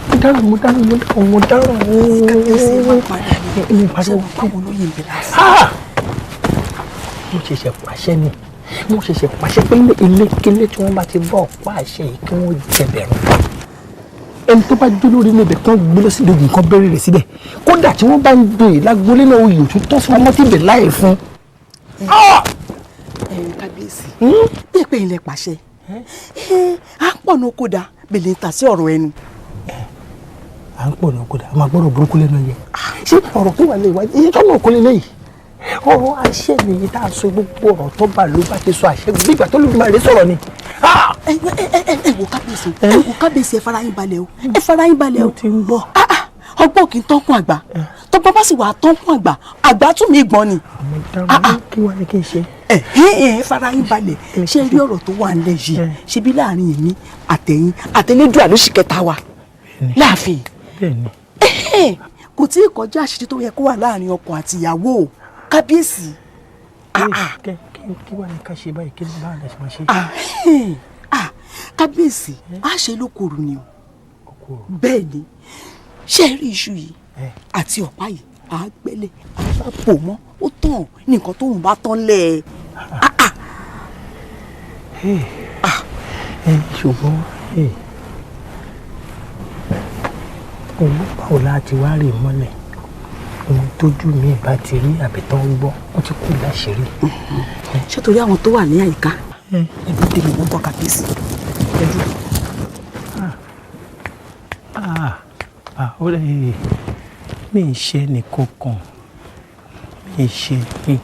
mo dáràn, mo dáràn, mo dáràn, mo dáràn. Kábíyèsí, ẹ má pariwo. Ẹ má pariwo. Ṣé báwo ló yẹ ìbílẹ̀ àṣẹ. Mo ṣẹ̀ṣẹ̀ pàṣẹ ni, mo ṣẹ̀ṣẹ̀ pàṣẹ pé ilé kílé tí wọ́n bá ti bọ́ ọ̀pá àṣẹ yìí kí wọ́n jẹ bẹ̀rù. Ẹni tó bá jó lórí ilé ibẹ̀ kán gbé lọ sí ìdógún kan bẹ̀rẹ̀ rẹ̀ síbẹ̀, kódà tí wọ́n bá ń gbé e lágbolé náà oyè òtún tọ́ fún ọmọ tí ibẹ̀ láì fún. Ẹ̀yin kábíyèsí, bí ẹ pé ilẹ̀ pàṣẹ à ń pọ̀ ní okòdà bèlè ń tà sí ọ̀rọ̀ ẹnu. À ń pọ̀ ní okòdà, a máa gbọ́dọ̀ burúkú lẹ́nu ẹ̀yẹ. Ṣé ọ̀rọ̀ tó wà lè wáyé iye tọ́nà òkú lélẹ́yìí? Ọ̀rọ̀ àṣẹ nìyí tá a sọ, gbogbo ọ̀rọ̀ tó bá ló bá ti sọ àṣẹ gbígbà tó lùmọ̀ rẹ sọ̀rọ̀ ni. Ẹ wo kábíyèsí, ẹ wo kábíyèsí, ẹ fara yín balẹ̀ o, ẹ fara yín balẹ̀ o. Mo ti ń gbọ́. Ọgbọ́n kì í tọ́kùn àgbà, tọgbọ́n bá sì wà tọ́kùn àgbà, àgbà tún mi gbọ́n ni. Kí wàá ní kí n ṣe. Ẹ ẹ fara yín balẹ̀. Ṣé rí ọ̀rọ̀ tó wà nílẹ̀ yìí, ṣe bí láàrin èmi àtẹ̀yìn àtẹlẹ́dùà ló sì kẹta wa láàfin. Kò tí ì kọjá àṣírí tó yẹ kó wà láàrin ọkọ àti ìyàwó, kábíyèsí. Kí wàá ní ká ṣe báyìí, kí báwa la ṣe máa ṣe. Kábíyèsí, a ṣe lókòrò ni o. Bẹ́ẹ̀ ni, ṣé rí iṣu yìí àti ọ̀pá yìí, à á gbẹ́lẹ̀, à á bá bò mọ́, ó tàn ní nǹkan tóun bá tán lẹ̀. Ṣùgbọ́n òun báwo la ti wá rè mọ́lẹ̀ ohun tójú mi bá ti rí àbẹ̀tán gbọ́, wọ́n ti kú láṣìírí. Ṣé torí àwọn tó wà ní àyíká ẹbí tèmi wọ́n gbọ́ kábíyèsí? Mi ì ṣe nìkan kan, mi ì ṣe ní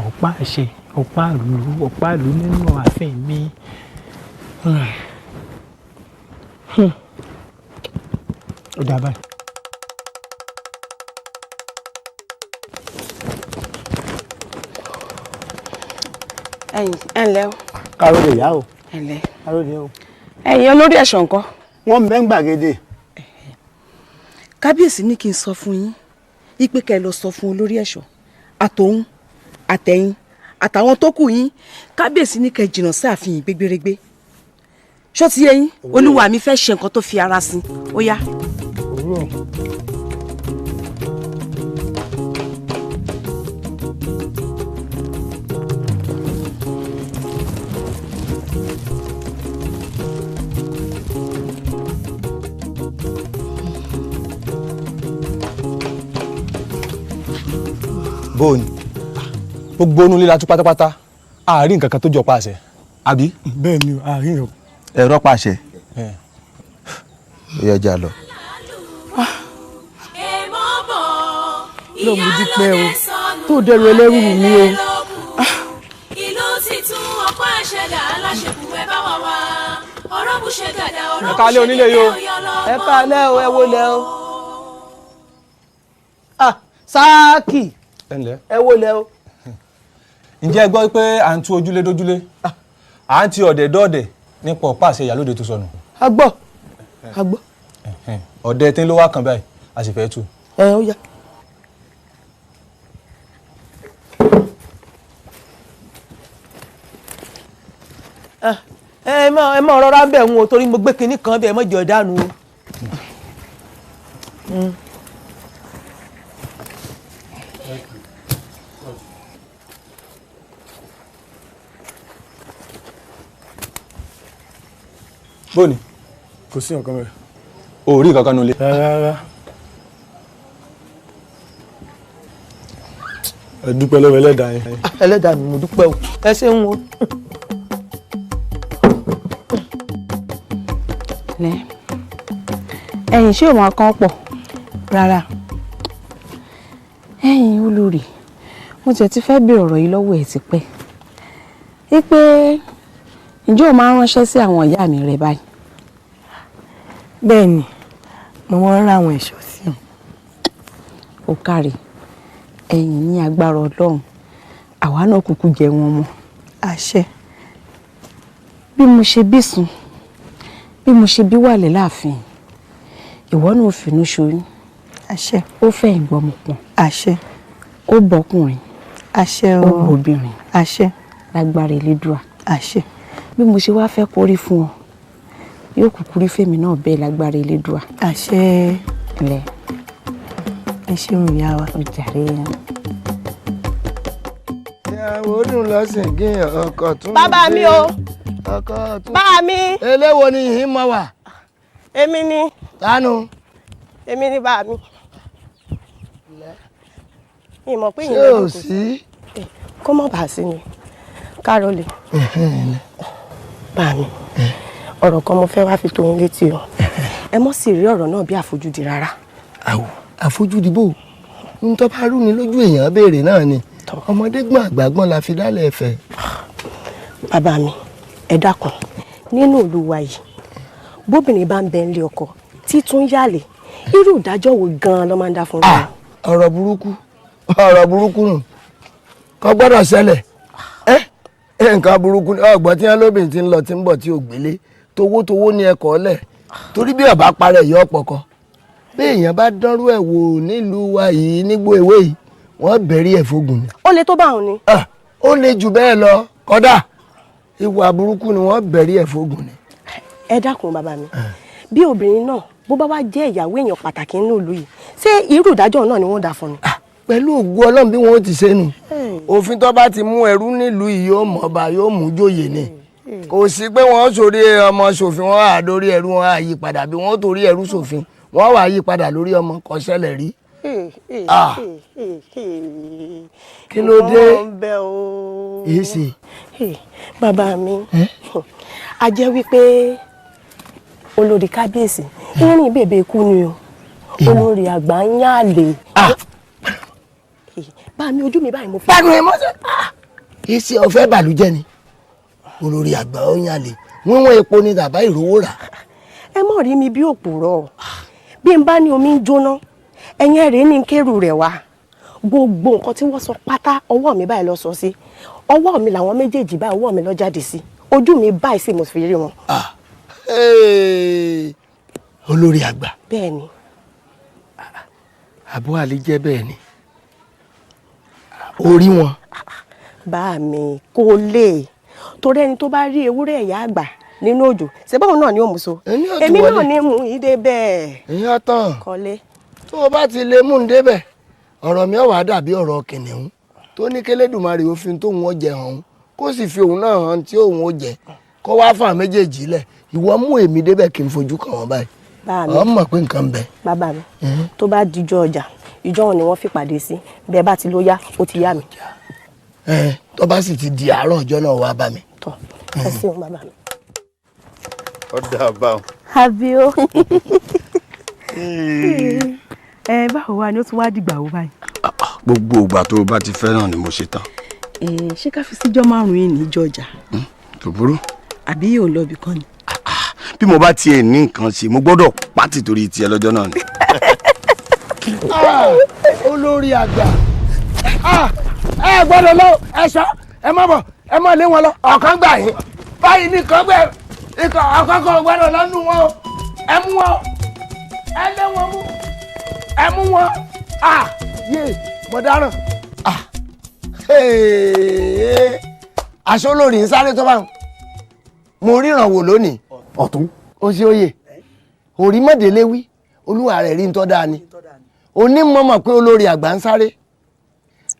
ọ̀pá àṣẹ, ọ̀pá ìlú, ọ̀pá ìlú nínú ààfin mi. Ó dà báyìí. Ẹ̀yin ẹ ǹlẹ́ o. Káròdé ìyá o. Ẹ ǹlẹ́. Káròdé o. Ẹ̀yin olórí ẹ̀ṣọ́ ńkọ́. Wọ́n ń bẹ ń gbàgede. Kábíyèsí ní kí n sọ fún yín ipe kẹ́ ẹ lọ sọ fún olórí ẹ̀ṣọ́ àtòun àtẹ̀yin àtàwọn tó kù yín, kábíyèsí ní kẹ́ ẹ jìnnà sí ààfin gbégbérégbé. Ṣó ti yé yín? Olúwa mi fẹ́ ṣe nǹkan tó fi ara sí, ó yá. Bóòni gbogbo onú líla tú pátápátá, àárín nǹkan kan tó jọ pàṣẹ, àbí. Bẹ́ẹ̀ ni, àárín rẹ̀. Ẹ̀rọ pàṣẹ. Ó yẹ jà lọ. Ló mú dúpẹ́ o tó dẹrù ẹlẹ́rù mi o. Ìlú titun ọ̀pá àṣẹdá aláṣẹkù, ẹ bá wà wá ọ̀rọ̀ bù ṣe gàdá ọ̀rọ̀ Ẹ káalẹ́ onílé yìí o. Ẹ káalẹ́ o, ẹ wọlé o. Ah, sáàkì. Ẹ ǹlẹ́. Ẹ wọlé o. Ǹjẹ́ ẹ gbọ́ pé à ń tú ojúlé dójúlé, à ń ti ọ̀dẹ̀ dọ́ọ̀dẹ̀ nípa ọ̀pá àṣẹ ìyálóde tó sọnù? A gbọ́, a gbọ́. Ọ̀dẹ̀ tí ń ló wá kàn báyìí, a sì fẹ́ tú. Ẹ ó yá. Ẹ mọ rọra ń bẹ̀ ń o, torí mo gbé kinní kan bí ẹ mọ̀ jẹ́ ọ̀dánù o. Bóòni. Kò sí nǹkan bẹ́ẹ̀. O ò rí nǹkan kan nulẹ̀. Rárá. Ẹ dúpẹ́ lọ́wọ́ ẹlẹ́dàá yín. Ẹlẹ́dàá mi, mo dúpẹ́ o, ẹ ṣeun o. Lẹ́ ẹ̀yìn, ṣé o máa kán pọ̀ rárá? Ẹ̀yin olórí, mo tiẹ̀ ti fẹ́ béèrè ọ̀rọ̀ yìí lọ́wọ́ ẹ̀ tipẹ́, wípé ǹjẹ́ o máa ń ránṣẹ́ sí àwọn ìyá mi rẹ báyìí? Bẹ́ẹ̀ ni, mo máa ń ra àwọn ẹ̀ṣọ́ sí wọn. Ó káre. Ẹ̀yin ní agbára Ọlọ́run, àwa náà kúkú jẹ wọn mọ́. Àṣẹ. Bí mo ṣe bí sùn, bí mo ṣe bí wàlẹ̀ láàfin, ìwọ náà ò fínú ṣoyún. Àṣẹ. Ó fẹ̀yìn gbọ́mọ pọ̀n. Àṣẹ. Ó bọ́kùnrin. Àṣẹ o. Ó bọ́bìnrin. Àṣẹ. Lágbára Elédùà. Àṣẹ. Bí mo ṣe wá fẹ́ kórí fún ọ, yóò kúkú rí fèmí náà bẹ́ẹ̀ lágbára Elédùà. Àṣẹ. Lẹ. Ẹ ṣeun, ìyá wa. Ó jàre. Ìyàwó dùn lọ́sìn kí ọkọ̀ tún. Bàbá mi o. Ọkọ̀ tún. Bá mi. Eléwo ni yìí mọ wà? Èmi ni. Tánu. Èmi ni, bá mi. Ìmọ̀ pé Ṣé ìyẹn ò sí? Kó mọ̀ bá sí ni. Kárólì. Bá mi. Ọ̀rọ̀ kan mo fẹ́ wá fi tó yín létí o. Ẹ mọ̀ sì rí ọ̀rọ̀ náà bí àfojúdi rárá. Àwò àfojúdi bò ń tọ́ bá rú ni lójú, èèyàn béèrè náà ni. Ọmọdé gbọ́n, àgbà gbọ́n la fi dálẹ̀ ẹ̀fẹ̀. Bàbá mi, ẹ dákun, nínú ìlú wa yìí, bóbìnrin bá ń bẹ nílé ọkọ títún yàlè, irú ìdájọ́ wo gan-an ló máa ń dá fún wa? Ọ̀rọ̀ burúkú, ọ̀rọ̀ burúkú nù, kò gbọ́dọ̀ ṣẹlẹ̀. Ẹ́ nǹkan burúkú ni ọgbọ́n tí wọ́n lóbìnrin ti ń lọ tí ń bọ̀ tí ò gbélé, towótowó ní ẹ̀kọ́ lẹ̀, torí bí ọba parẹ́ yọ ọ̀pọ̀ kọ. Bí èèyàn bá dánrú ẹ̀ wò nílùú wa yìí nígbó ewé yìí, wọ́n bẹ̀rí ẹ̀ fógun ni. Ó le tó bá òun ni. Ó le jù bẹ́ẹ̀ lọ, kódà ìwà burúkú ni, wọ́n bẹ̀rí ẹ̀ fógun ni. Ẹ dákun, bàbá mi, bí obìnrin náà bó bá wá jẹ́ ìyàwó èèyàn pàtàkì nínú ìlú yìí, ṣé irú ìdájọ́ náà ni wọ́n dá fún ni? Pẹ̀lú ògo Ọlọ́run, bí wọ́n ó ti ṣe nù. Òfin tó bá ti mú ẹrú nílùú yìí, yóò mọ̀ ọba, yóò mú jóyè ni. Kò sí pé wọ́n sórí ọmọ ṣòfin, wọ́n á dórí ẹrú, wọ́n á yí padà. Bí wọ́n torí ẹrú ṣòfin, wọ́n wá yí padà lórí ọmọ, kò ṣẹlẹ̀ rí. Ah. Kí ló dé? Èé ṣe? Bàbá mi, a jẹ́ wípé olórí kábíyèsí ìrìn bèbè ikú ni o. Olórí àgbà ń yàn àlè. Bá mi, ojú mi báyìí mo fi. Báwo ni mo ṣe? Èsì ọ̀fẹ́ bàlújẹ́ ni olórí àgbà ó yàn lè wíwọ́n epo ni tàbá ìrówó rà. Ẹ mọ̀ rí mi bí òpùrọ̀. Bí n bá ní omi ń jóná, ẹ̀yìn rèé ní kérù rẹ̀ wá. Gbogbo nǹkan tí wọ́n sọ pátá, ọwọ́ mi báyìí lọ sọ sí. Ọwọ́ mi làwọn méjèèjì báyìí, ọwọ́ mi lọ jáde sí. Ojú mi báyìí sì mo fi rí wọn. Olórí àgbà. Bẹ́ẹ̀ ni. Àbọ̀ àlè jẹ́ bẹ́ẹ̀ ni orí wọn. Bá mi, kò lè torí ẹni tó bá rí ewúrẹ́ ẹ̀yà àgbà nínú òjò, ṣé báwọn náà ni ó mú so? Èmi náà ní mú yín dé bẹ́ẹ̀. Ìyá tán. Kọ́lé. Tó o bá ti lè mú un débẹ̀, ọ̀rọ̀ mi ò wá dàbí ọ̀rọ̀ kìnìún tó ní kélédùmarè òfin tóun ó jẹ hàn, kó sì fi òun náà hàn tí òun ó jẹ, kó wá fún àwọn méjèèjì lẹ̀. Ìwọ mú èmi débẹ̀ kí n fojú kàn wọ́n báyìí, Bá mi. Ọ mọ̀ pé nǹkan ń bẹ. Bàbá mi, tó bá dijọ́ ọjà, Ìjọ wọn ni wọ́n fi pàdé sí. Bẹ́ẹ̀ bá ti ló yá, ó ti yá mi. Ẹ tó bá sì ti di àárọ̀ ọjọ́ náà wá bá mi. Tọ́ ẹ ṣeun bàbá mi. Ọ̀dà àbáwọn. Àbí o. Ẹ báwo wá ni ó tún wá dìgbà wo báyìí? Gbogbo ìgbà tó o bá ti fẹ́ràn ni mo ṣe tán. Ṣé ká fi síjọ́ 5 yìí ní jọjà? Kò burú. Àbí yóò lọ ibì kan ni? Bí mo bá tiẹ̀ ní nǹkan ṣe, mo gbọ́dọ̀ pátì torí tiẹ̀ lọ́jọ́ náà ni. Olórí àgbà, ẹ gbọ́dọ̀ lọ, ẹ sọ, ẹ má bọ̀, ẹ má lé wọn lọ. Ọ̀kan gbà yín báyìí nìkan gbẹ ikọ̀ ọ̀kan kan gbọ́dọ̀ lọ́nu wọn o. Ẹ mú wọn, ẹ lé wọn mú, ẹ mú wọn. Yé mo dáràn. Aṣọ olórí ń sáré tó bá wọn. Mo ríran wò lónìí. Ọ̀tún. Ó ṣe oyè orí mọ̀délé wí, olúwa rẹ̀ rí ń tọ́ dáa ni. Onímọ̀mọ̀ pé olórí àgbà ń sáré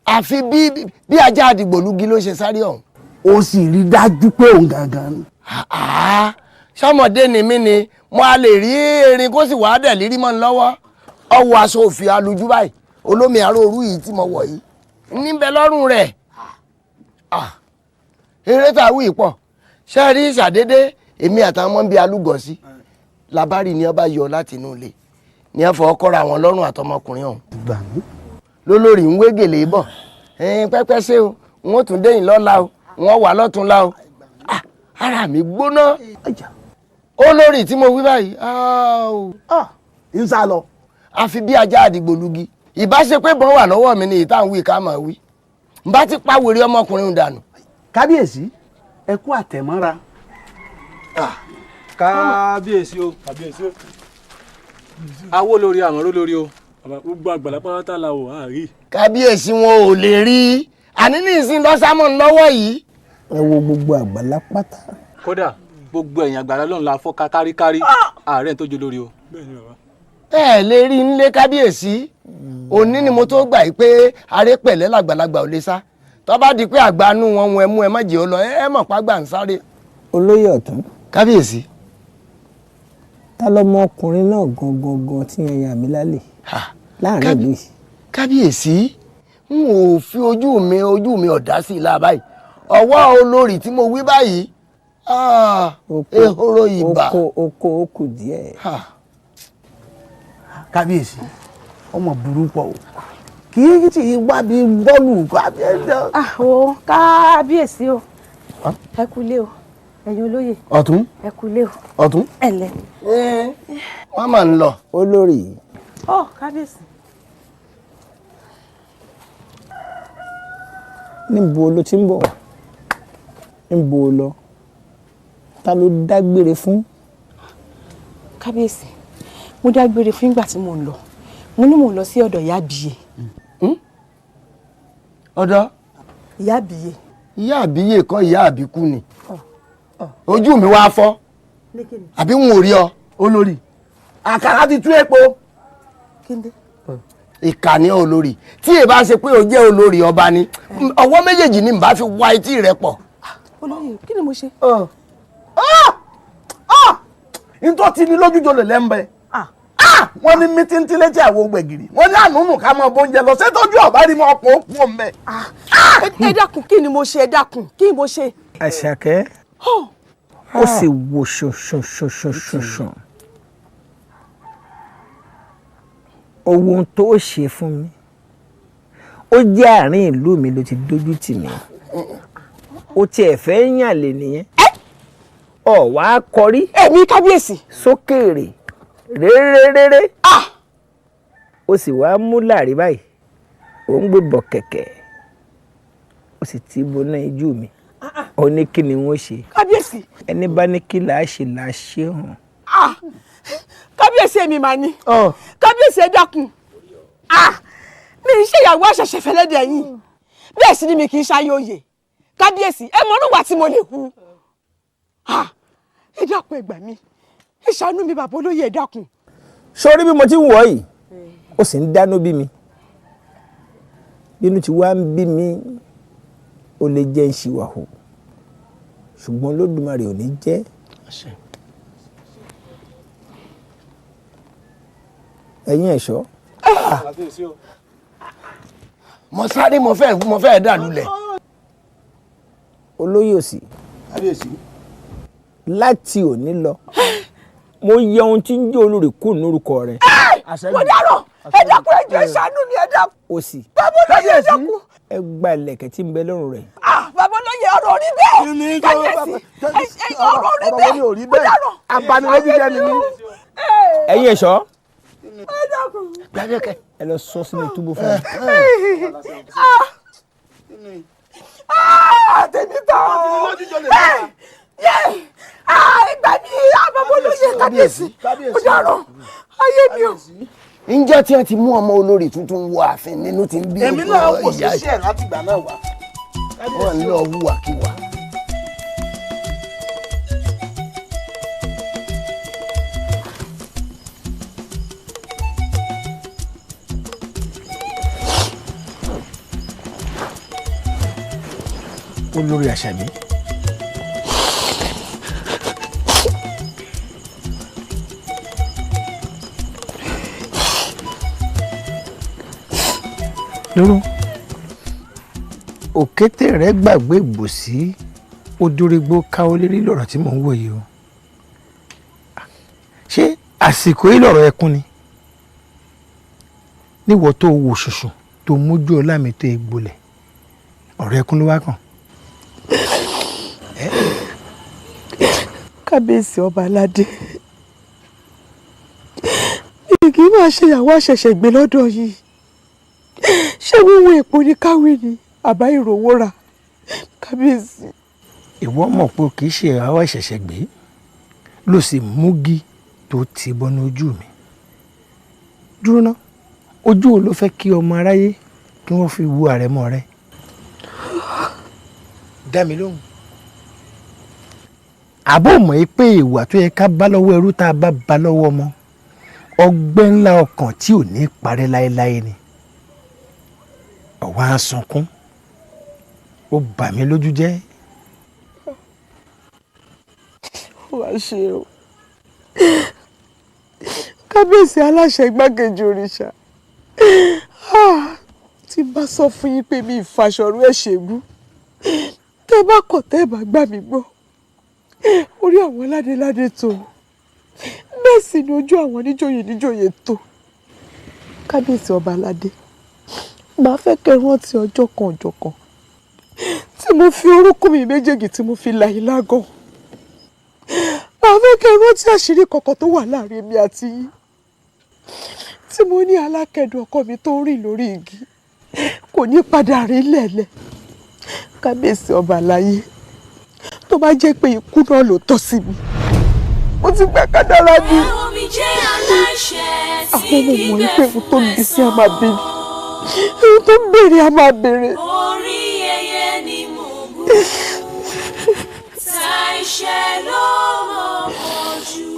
àfi bí ajá àdìgbòlugi ló ṣe sáré ọ̀hún. Ó sì rí dájú pé òun gangan ni. Sọmọdé ni mí ni mo a lè rí erin kó sì wàá dẹ̀ lírí mọ́ ń lọ́wọ́. Ọwọ́ aṣọ òfì alujú báyìí, olómi àrò òru yìí tí mo wọ̀ yìí níbẹ̀ lọ́rùn rẹ̀. Eré tá a wí pọ̀ ṣe rí ṣàdédé èmi àtàwọn ọmọ ń bí alúgọ̀ sí labari ni ọba yọ láti inú ilé ni ẹ fọwọ́ kọ́ra àwọn lọ́rùn àtọmọkùnrin ọ̀hún. Lólórí ń wé gèlè bọ̀ pẹ́pẹ́ ṣé o, n ó tún déyìn lọ́la o, wọ́n wà lọ́tún la o. Ara mi gbóná. Olórí tí mo wí báyìí ń sá lọ. Àfi bí ajá àdìgbòlugi. Ìbá ṣe pé bọ́n wà lọ́wọ́ mi ni ìta ń wí ká máa wí. N bá ti pa wèrè ọmọkùnrin dànù. Kábíyèsí, ẹ kú àtẹ̀mọ́ra. Kábíyèsí o. Kábíyèsí o. Awó lórí àmọ́ró lórí o. Gbogbo àgbàlá pátá la wò á rí. Kábíyèsí wọn ò lè rí. Àní ní ìsìn lọ́sàmọ̀ lọ́wọ́ yìí. Ẹ wo gbogbo àgbàlá pátá. Kódà gbogbo ẹ̀yìn àgbàlá lọ́run la fọ́ káríkárí ààrẹ tó jó lórí o. Ẹ lè rí nílé kábíyèsí. Òní ni mo tó gbà yìí pé aré pẹ̀lẹ́ làgbàlagbà ò lè sá. Tó bá di pé àgbànú wọn wọn ẹmú ẹ má jẹ́ ó lọ, ẹ mọ̀ pàgbà ń sáré. Olóyè Ọ̀tún. Kábíyèsí. Ta lọmọkùnrin náà gangan gan tí yẹn yà mí lálẹ́ láàrin ìlú yìí? Kábíyèsí, n ò fi ojú mi ọ̀dá sí i láà báyìí. Ọwọ́ olórí tí mo wí báyìí, ehoro ìbà. Oko oko díẹ̀. Kábíyèsí, ọmọ burú pọ̀ o. Kì í tí ì wá bí bọ́ọ̀lù kábíyèsí. O kábíyèsí o, ẹ kúlé o, ẹ̀yin olóyè. Ọ̀tún. Ẹ kúlé o. Ọ̀tún. Ẹ ǹlẹ́. Wọ́n máa ń lọ. Olórí. Ọ kábíyèsí. Níbo ló ti ń bọ̀? Níbo lọ? Ta ló dágbére fún? Kábíyèsí, mo dágbére fún ìgbà tí mo ń lọ. Mo ní mò ń lọ sí ọ̀dọ̀ ìyá àbíyè. Ọ̀dọ̀? Ìyá àbíyè. Ìyá àbíyè kọ́ ìyá àbíkú ni. Ojú mi wá fọ́. Àbí n ò rí ọ. Olórí, àkàrà ti tú epo. Ìkànnì olórí. Tí èbá ṣe pé o jẹ́ olórí ọba ni, ọwọ́ méjèèjì ni n bá fi wá etí rẹ pọ̀. Olóyè, kí ni mo ṣe? N tó ti ní lójújọ lè lẹ́ńbẹ́. Wọ́n ní mítí létí àwọn gbẹ̀gìrì. Wọ́n ní ànúnù ká máa bóúnjẹ lọ. Ṣé tójú ọ̀bá rí mọ́ ọkọ̀ òkú ọ̀mẹ́? Ẹ dákun, kí ni mo ṣe? Ẹ dákun, kí ni mo ṣe? Àṣàkẹ́, ó sì wò ṣùnṣùnṣùnṣùnṣùn. Ohun tó ṣe fún mi, ó jẹ́ àárín ìlú mi ló ti dójú tì mí. Ó tiẹ̀ fẹ́ yàn lè nìyẹn. Ọ̀ wá kọrí. Èmi kábíyèsí. Sókèèrè réréréré. Ó sì wá mú làrí báyìí. Ó ń gbé bọ̀ kẹ̀kẹ́. Ó sì ti boná ijú mi. Ó ní kí ni wọ́n ṣe. Kábíyèsí. Ẹni bá ní kí làá ṣe làá ṣe hàn. Kábíyèsí èmi mà ní. Kábíyèsí ẹ dákun. Mi ń ṣèyàwó àṣẹ̀ṣẹ̀ fẹ́lẹ́dẹ̀ yín. Bẹ́ẹ̀ sì ni mi kì í ṣayé oyè. Kábíyèsí ẹ mọ orúwà tí mo lè hu. Ẹ dákun, ẹ gbà mí. Ẹ ṣàánú mi bàbá olóyè, ẹ dákun. Sórí bí mo ti ń wọ̀ yìí, ó sì ń dáná bí mi. Bínú ti wá ń bí mi, ó lè jẹ́ ń ṣìwàhù. Ṣùgbọ́n Olódùmarè ò ní jẹ́. Ẹ̀yin ẹ̀ṣọ́. Mo sáré, mo fẹ́ dà lulẹ̀. Olóyè òsì. Kábíyèsí. Láti òní lọ, mo yẹ ohun tí ń jẹ́ olórí kù lórúkọ rẹ. Mo dárò, ẹ dákun, ẹ jọ̀ọ́, ẹ ṣàánú mi, ẹ dákun. Òsì. Bàbá olóyè, ẹ dákun. Ẹ gba ìlẹ̀kẹ̀ tí ń bẹ lọ́rùn rẹ̀. Ah, bàbá olóyè, ọ̀rọ̀ orí bẹ́ẹ̀. Kábíyèsí, ọ̀rọ̀ orí bẹ́ẹ̀, mo dárò. Abanilójú jẹ́ ni mí. Ẹ̀yin ẹ̀ṣọ́. Ẹ dákun. Gbàdékẹ́. Ẹ lọ sọ sínú túbú fún mi. Ah! Ah, tèmi tán. Yé! Ah, ìgbà mi, ah, bàbá olóyè, kábíyèsí, mo dárò, ayé mi o. Ǹjẹ́ tí wọ́n ti mú ọmọ olórí tuntun wọ ààfin nínú ti ń bí Èmi náà wò sí iṣẹ́ láti ìgbà náà wá. Wọ́n ń lọ wúwàkiwà. Olórí Àṣàbí. Dúró, òkété rẹ gbàgbé ìbòsí odórégbó káwọ́ lérí lọ̀rọ̀ tí mò ń wò yìí o. Ṣé àsìkò yìí lọ̀rọ̀ ẹkún ni níwọ̀ tó wò ṣùṣù tó mójú ọlá mi tó gbolẹ̀, ọ̀rọ̀ ẹkún ló wá kàn? Kábíyèsí ọba aládé, mi kì í máa ṣe ìyàwó àṣẹ̀ṣẹ̀ gbé lọ́dọ̀ yìí. Ṣé wíwọ èpo ní káwé ni àbá ìrówó rà, kábíyèsí? Ìwọ mọ̀ pé kì í ṣe ìyàwó àṣẹ̀ṣẹ̀ gbé ló sì múgi tó ti bọnú ojú mi. Dúró ná, ojú wo ló fẹ́ kí ọmọ aráyé kí wọ́n fi wo àrẹ̀mọ rẹ? Dá mi lóhùn. Àbó mọ̀ ẹ́ pé ìwà tó yẹ ká bá lọ́wọ́ ẹrú, tá a bá bá lọ́wọ́ ọmọ, ọgbẹ́ ńlá ọkàn tí ò ní parẹ́ láéláé ni. Ọ̀wá sunkún, ó bà mí lójú jẹ́. Ó wá ṣe o, kábíyèsí aláṣẹ igbákejì òrìṣà, tí bá sọ fún yín pé mi ìfàṣọrú ẹ̀ ṣègùn, tẹ́ bá kọ̀, tẹ́ bá gbà mí gbọ́, orí àwọn ládéládé tó, bẹ́ẹ̀ sì ni ojú àwọn níjòyè níjòyè tó. Kábíyèsí ọba aládé, màá fẹ́ kẹ́ rántí ọjọ́ kan, ọjọ́ kan tí mo fi orúnkún mi méjèèjì tí mo fi là yín lágàn. Màá fẹ́ kẹ́ rántí àṣírí kọ̀ọ̀kan tó wà láàrin mi àti yín, tí mo ní alákẹ́dùn ọkọ mi tó ń rìn lórí igi kò ní padà rí lẹ̀lẹ̀. Kábíyèsí ọba aláyé, tó bá jẹ́ pé ikú náà ló tọ́ sí mi, mo ti gbà kádàrá mi. Àwọn ọmọ wọ̀nyí pé ohun tó ń bí sí a máa bí mi, ohun tó ń béèrè a máa béèrè. Orí yẹyẹ ni mò ń gùn, ṣàìṣe ló mọ̀ ojú.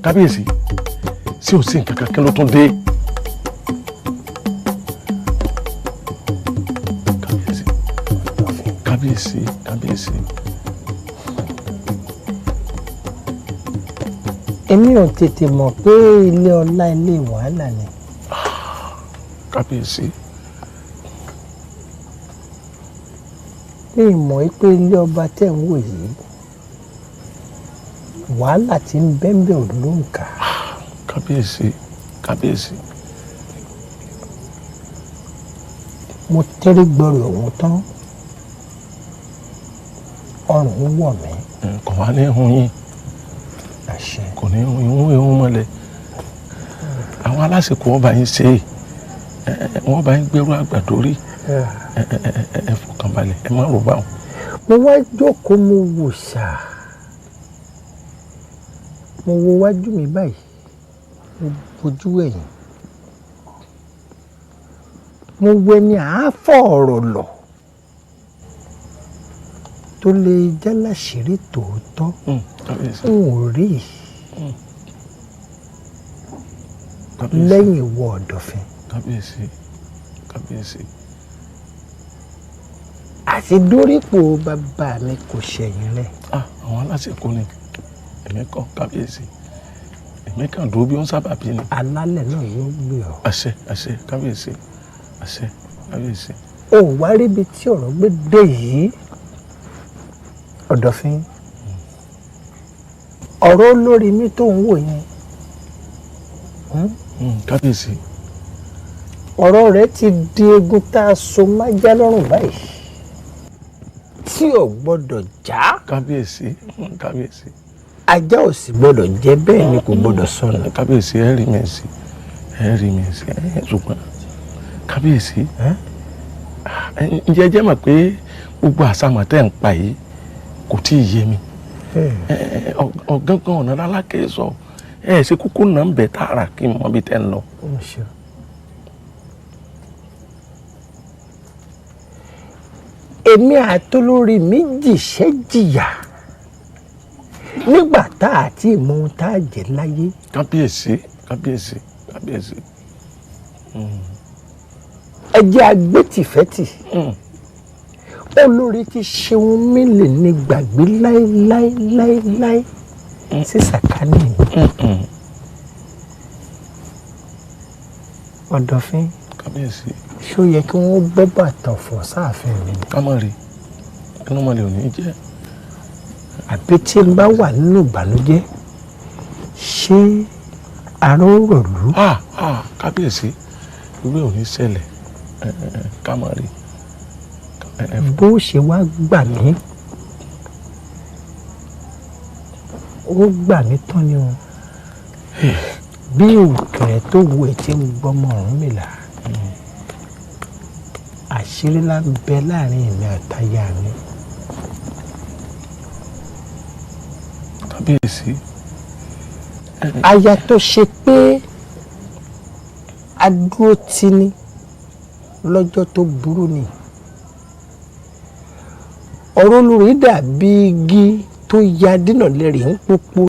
Kábíyèsí, sí ò sí nǹkan kan? Kí ló tún dé? Kábíyèsí, kábíyèsí, kábíyèsí. Èmi ò tètè mọ̀ pé ilé ọlá ilé wàhálà ni. Kábíyèsí. Mi ì mọ̀ pé ilé ọba tẹ̀ ń wò yìí, wàhálà tí ń bẹ́ńbẹ́ ò lóǹkà. Kábíyèsí, kábíyèsí. Mo tẹ́rí gbọ́rọ̀ ọ̀hún tán, ọrùn wọ̀ mí. Kò wá ní hun yín. Àṣẹ. Kò ní hun yín, hun mọ́lẹ̀. Àwọn aláṣekò wọn bá yín ṣe é, wọ́n bá yín gbérú àgbàdo rí. Ẹ fọkànbalẹ̀, ẹ má rò báwọn. Mo wá jókòó, mo wò ṣáà, mo wo wájú mi báyìí, mo bojú ẹ̀yìn, mo wo ẹni àáfọ̀ ọ̀rọ̀ lọ tó lè jálàṣírí tòótọ́, n ò rí lẹ́yìn ìwọ Ọ̀dọ̀fin. Kábíyèsí, kábíyèsí. Àti dórípò bàbá mi kò ṣẹ̀yìn rẹ̀. Àwọn aláṣekò ni, èmi kọ́ kábíyèsí, èmi kàn dúró bí wọ́n sábà bí ni. Alálẹ̀ náà yóò gbé ọ. Àṣẹ, àṣẹ kábíyèsí, àṣẹ kábíyèsí. O wá ríbi tí ọ̀rọ̀ gbé dé yìí, Ọ̀dọ̀fin. Ọ̀rọ̀ olórí mi tó ń wò yẹn. Kábíyèsí. Ọ̀rọ̀ rẹ̀ ti di egun tá a so májá lọ́rùn báyìí tí ò gbọ́dọ̀ já. Kábíyèsí, kábíyèsí. Ajá ò sì gbọ́dọ̀ jẹ, bẹ́ẹ̀ ni kò gbọ́dọ̀ sọnù. Kábíyèsí, ẹ rí mi sí, ẹ rí mi sí, ṣùgbọ́n kábíyèsí, ǹjẹ́ jẹ́ mọ̀ pé gbogbo àsámọ̀ tẹ́ ń pa yìí kò tí ì yé mi. Ọ̀gángan ọ̀nà lálákè sọ, ẹ ṣe kúkú náà ń bẹ̀ tààrà kí n mọ bí tẹ́ ń lọ. Èmi àtolórí mi jìṣẹ́ jìyà nígbà tá a ti mọ ohun tá a jẹ láyé. Kábíyèsí, kábíyèsí, kábíyèsí. Ẹ jẹ́ agbétìfẹ́tì. Olórí ti ṣeun mí lè ní gbàgbé láéláéláéláé sí sàkání mi. Ọ̀dọ̀fin. Kábíyèsí. Ṣó yẹ kí wọ́n bọ́ bàtà ọ̀fọ̀ sáàfin mi ni? Ká má rí inú mọ̀lẹ́ ò ní jẹ́. Àbí tí n bá wà nínú ìbànújẹ́, ṣé aró rọ̀lú? Kábíyèsí, ìwé ò ní ṣẹlẹ̀, ká má rí. Bó ṣe wá gbà mí, ó gbà mí tán ni o. Bí òkèrè tó wo etí ń gbọ́mọ Ọ̀rúnmìlà, àṣírí ńlá ń bẹ láàrin èmi àtaya mi. Kábíyèsí. Aya tó ṣe pé adúró tì ní lọ́jọ́ tó burú ni. Ọ̀rọ̀ olórí dàbí igi tó ya dínà lẹ́rìí ń pópó.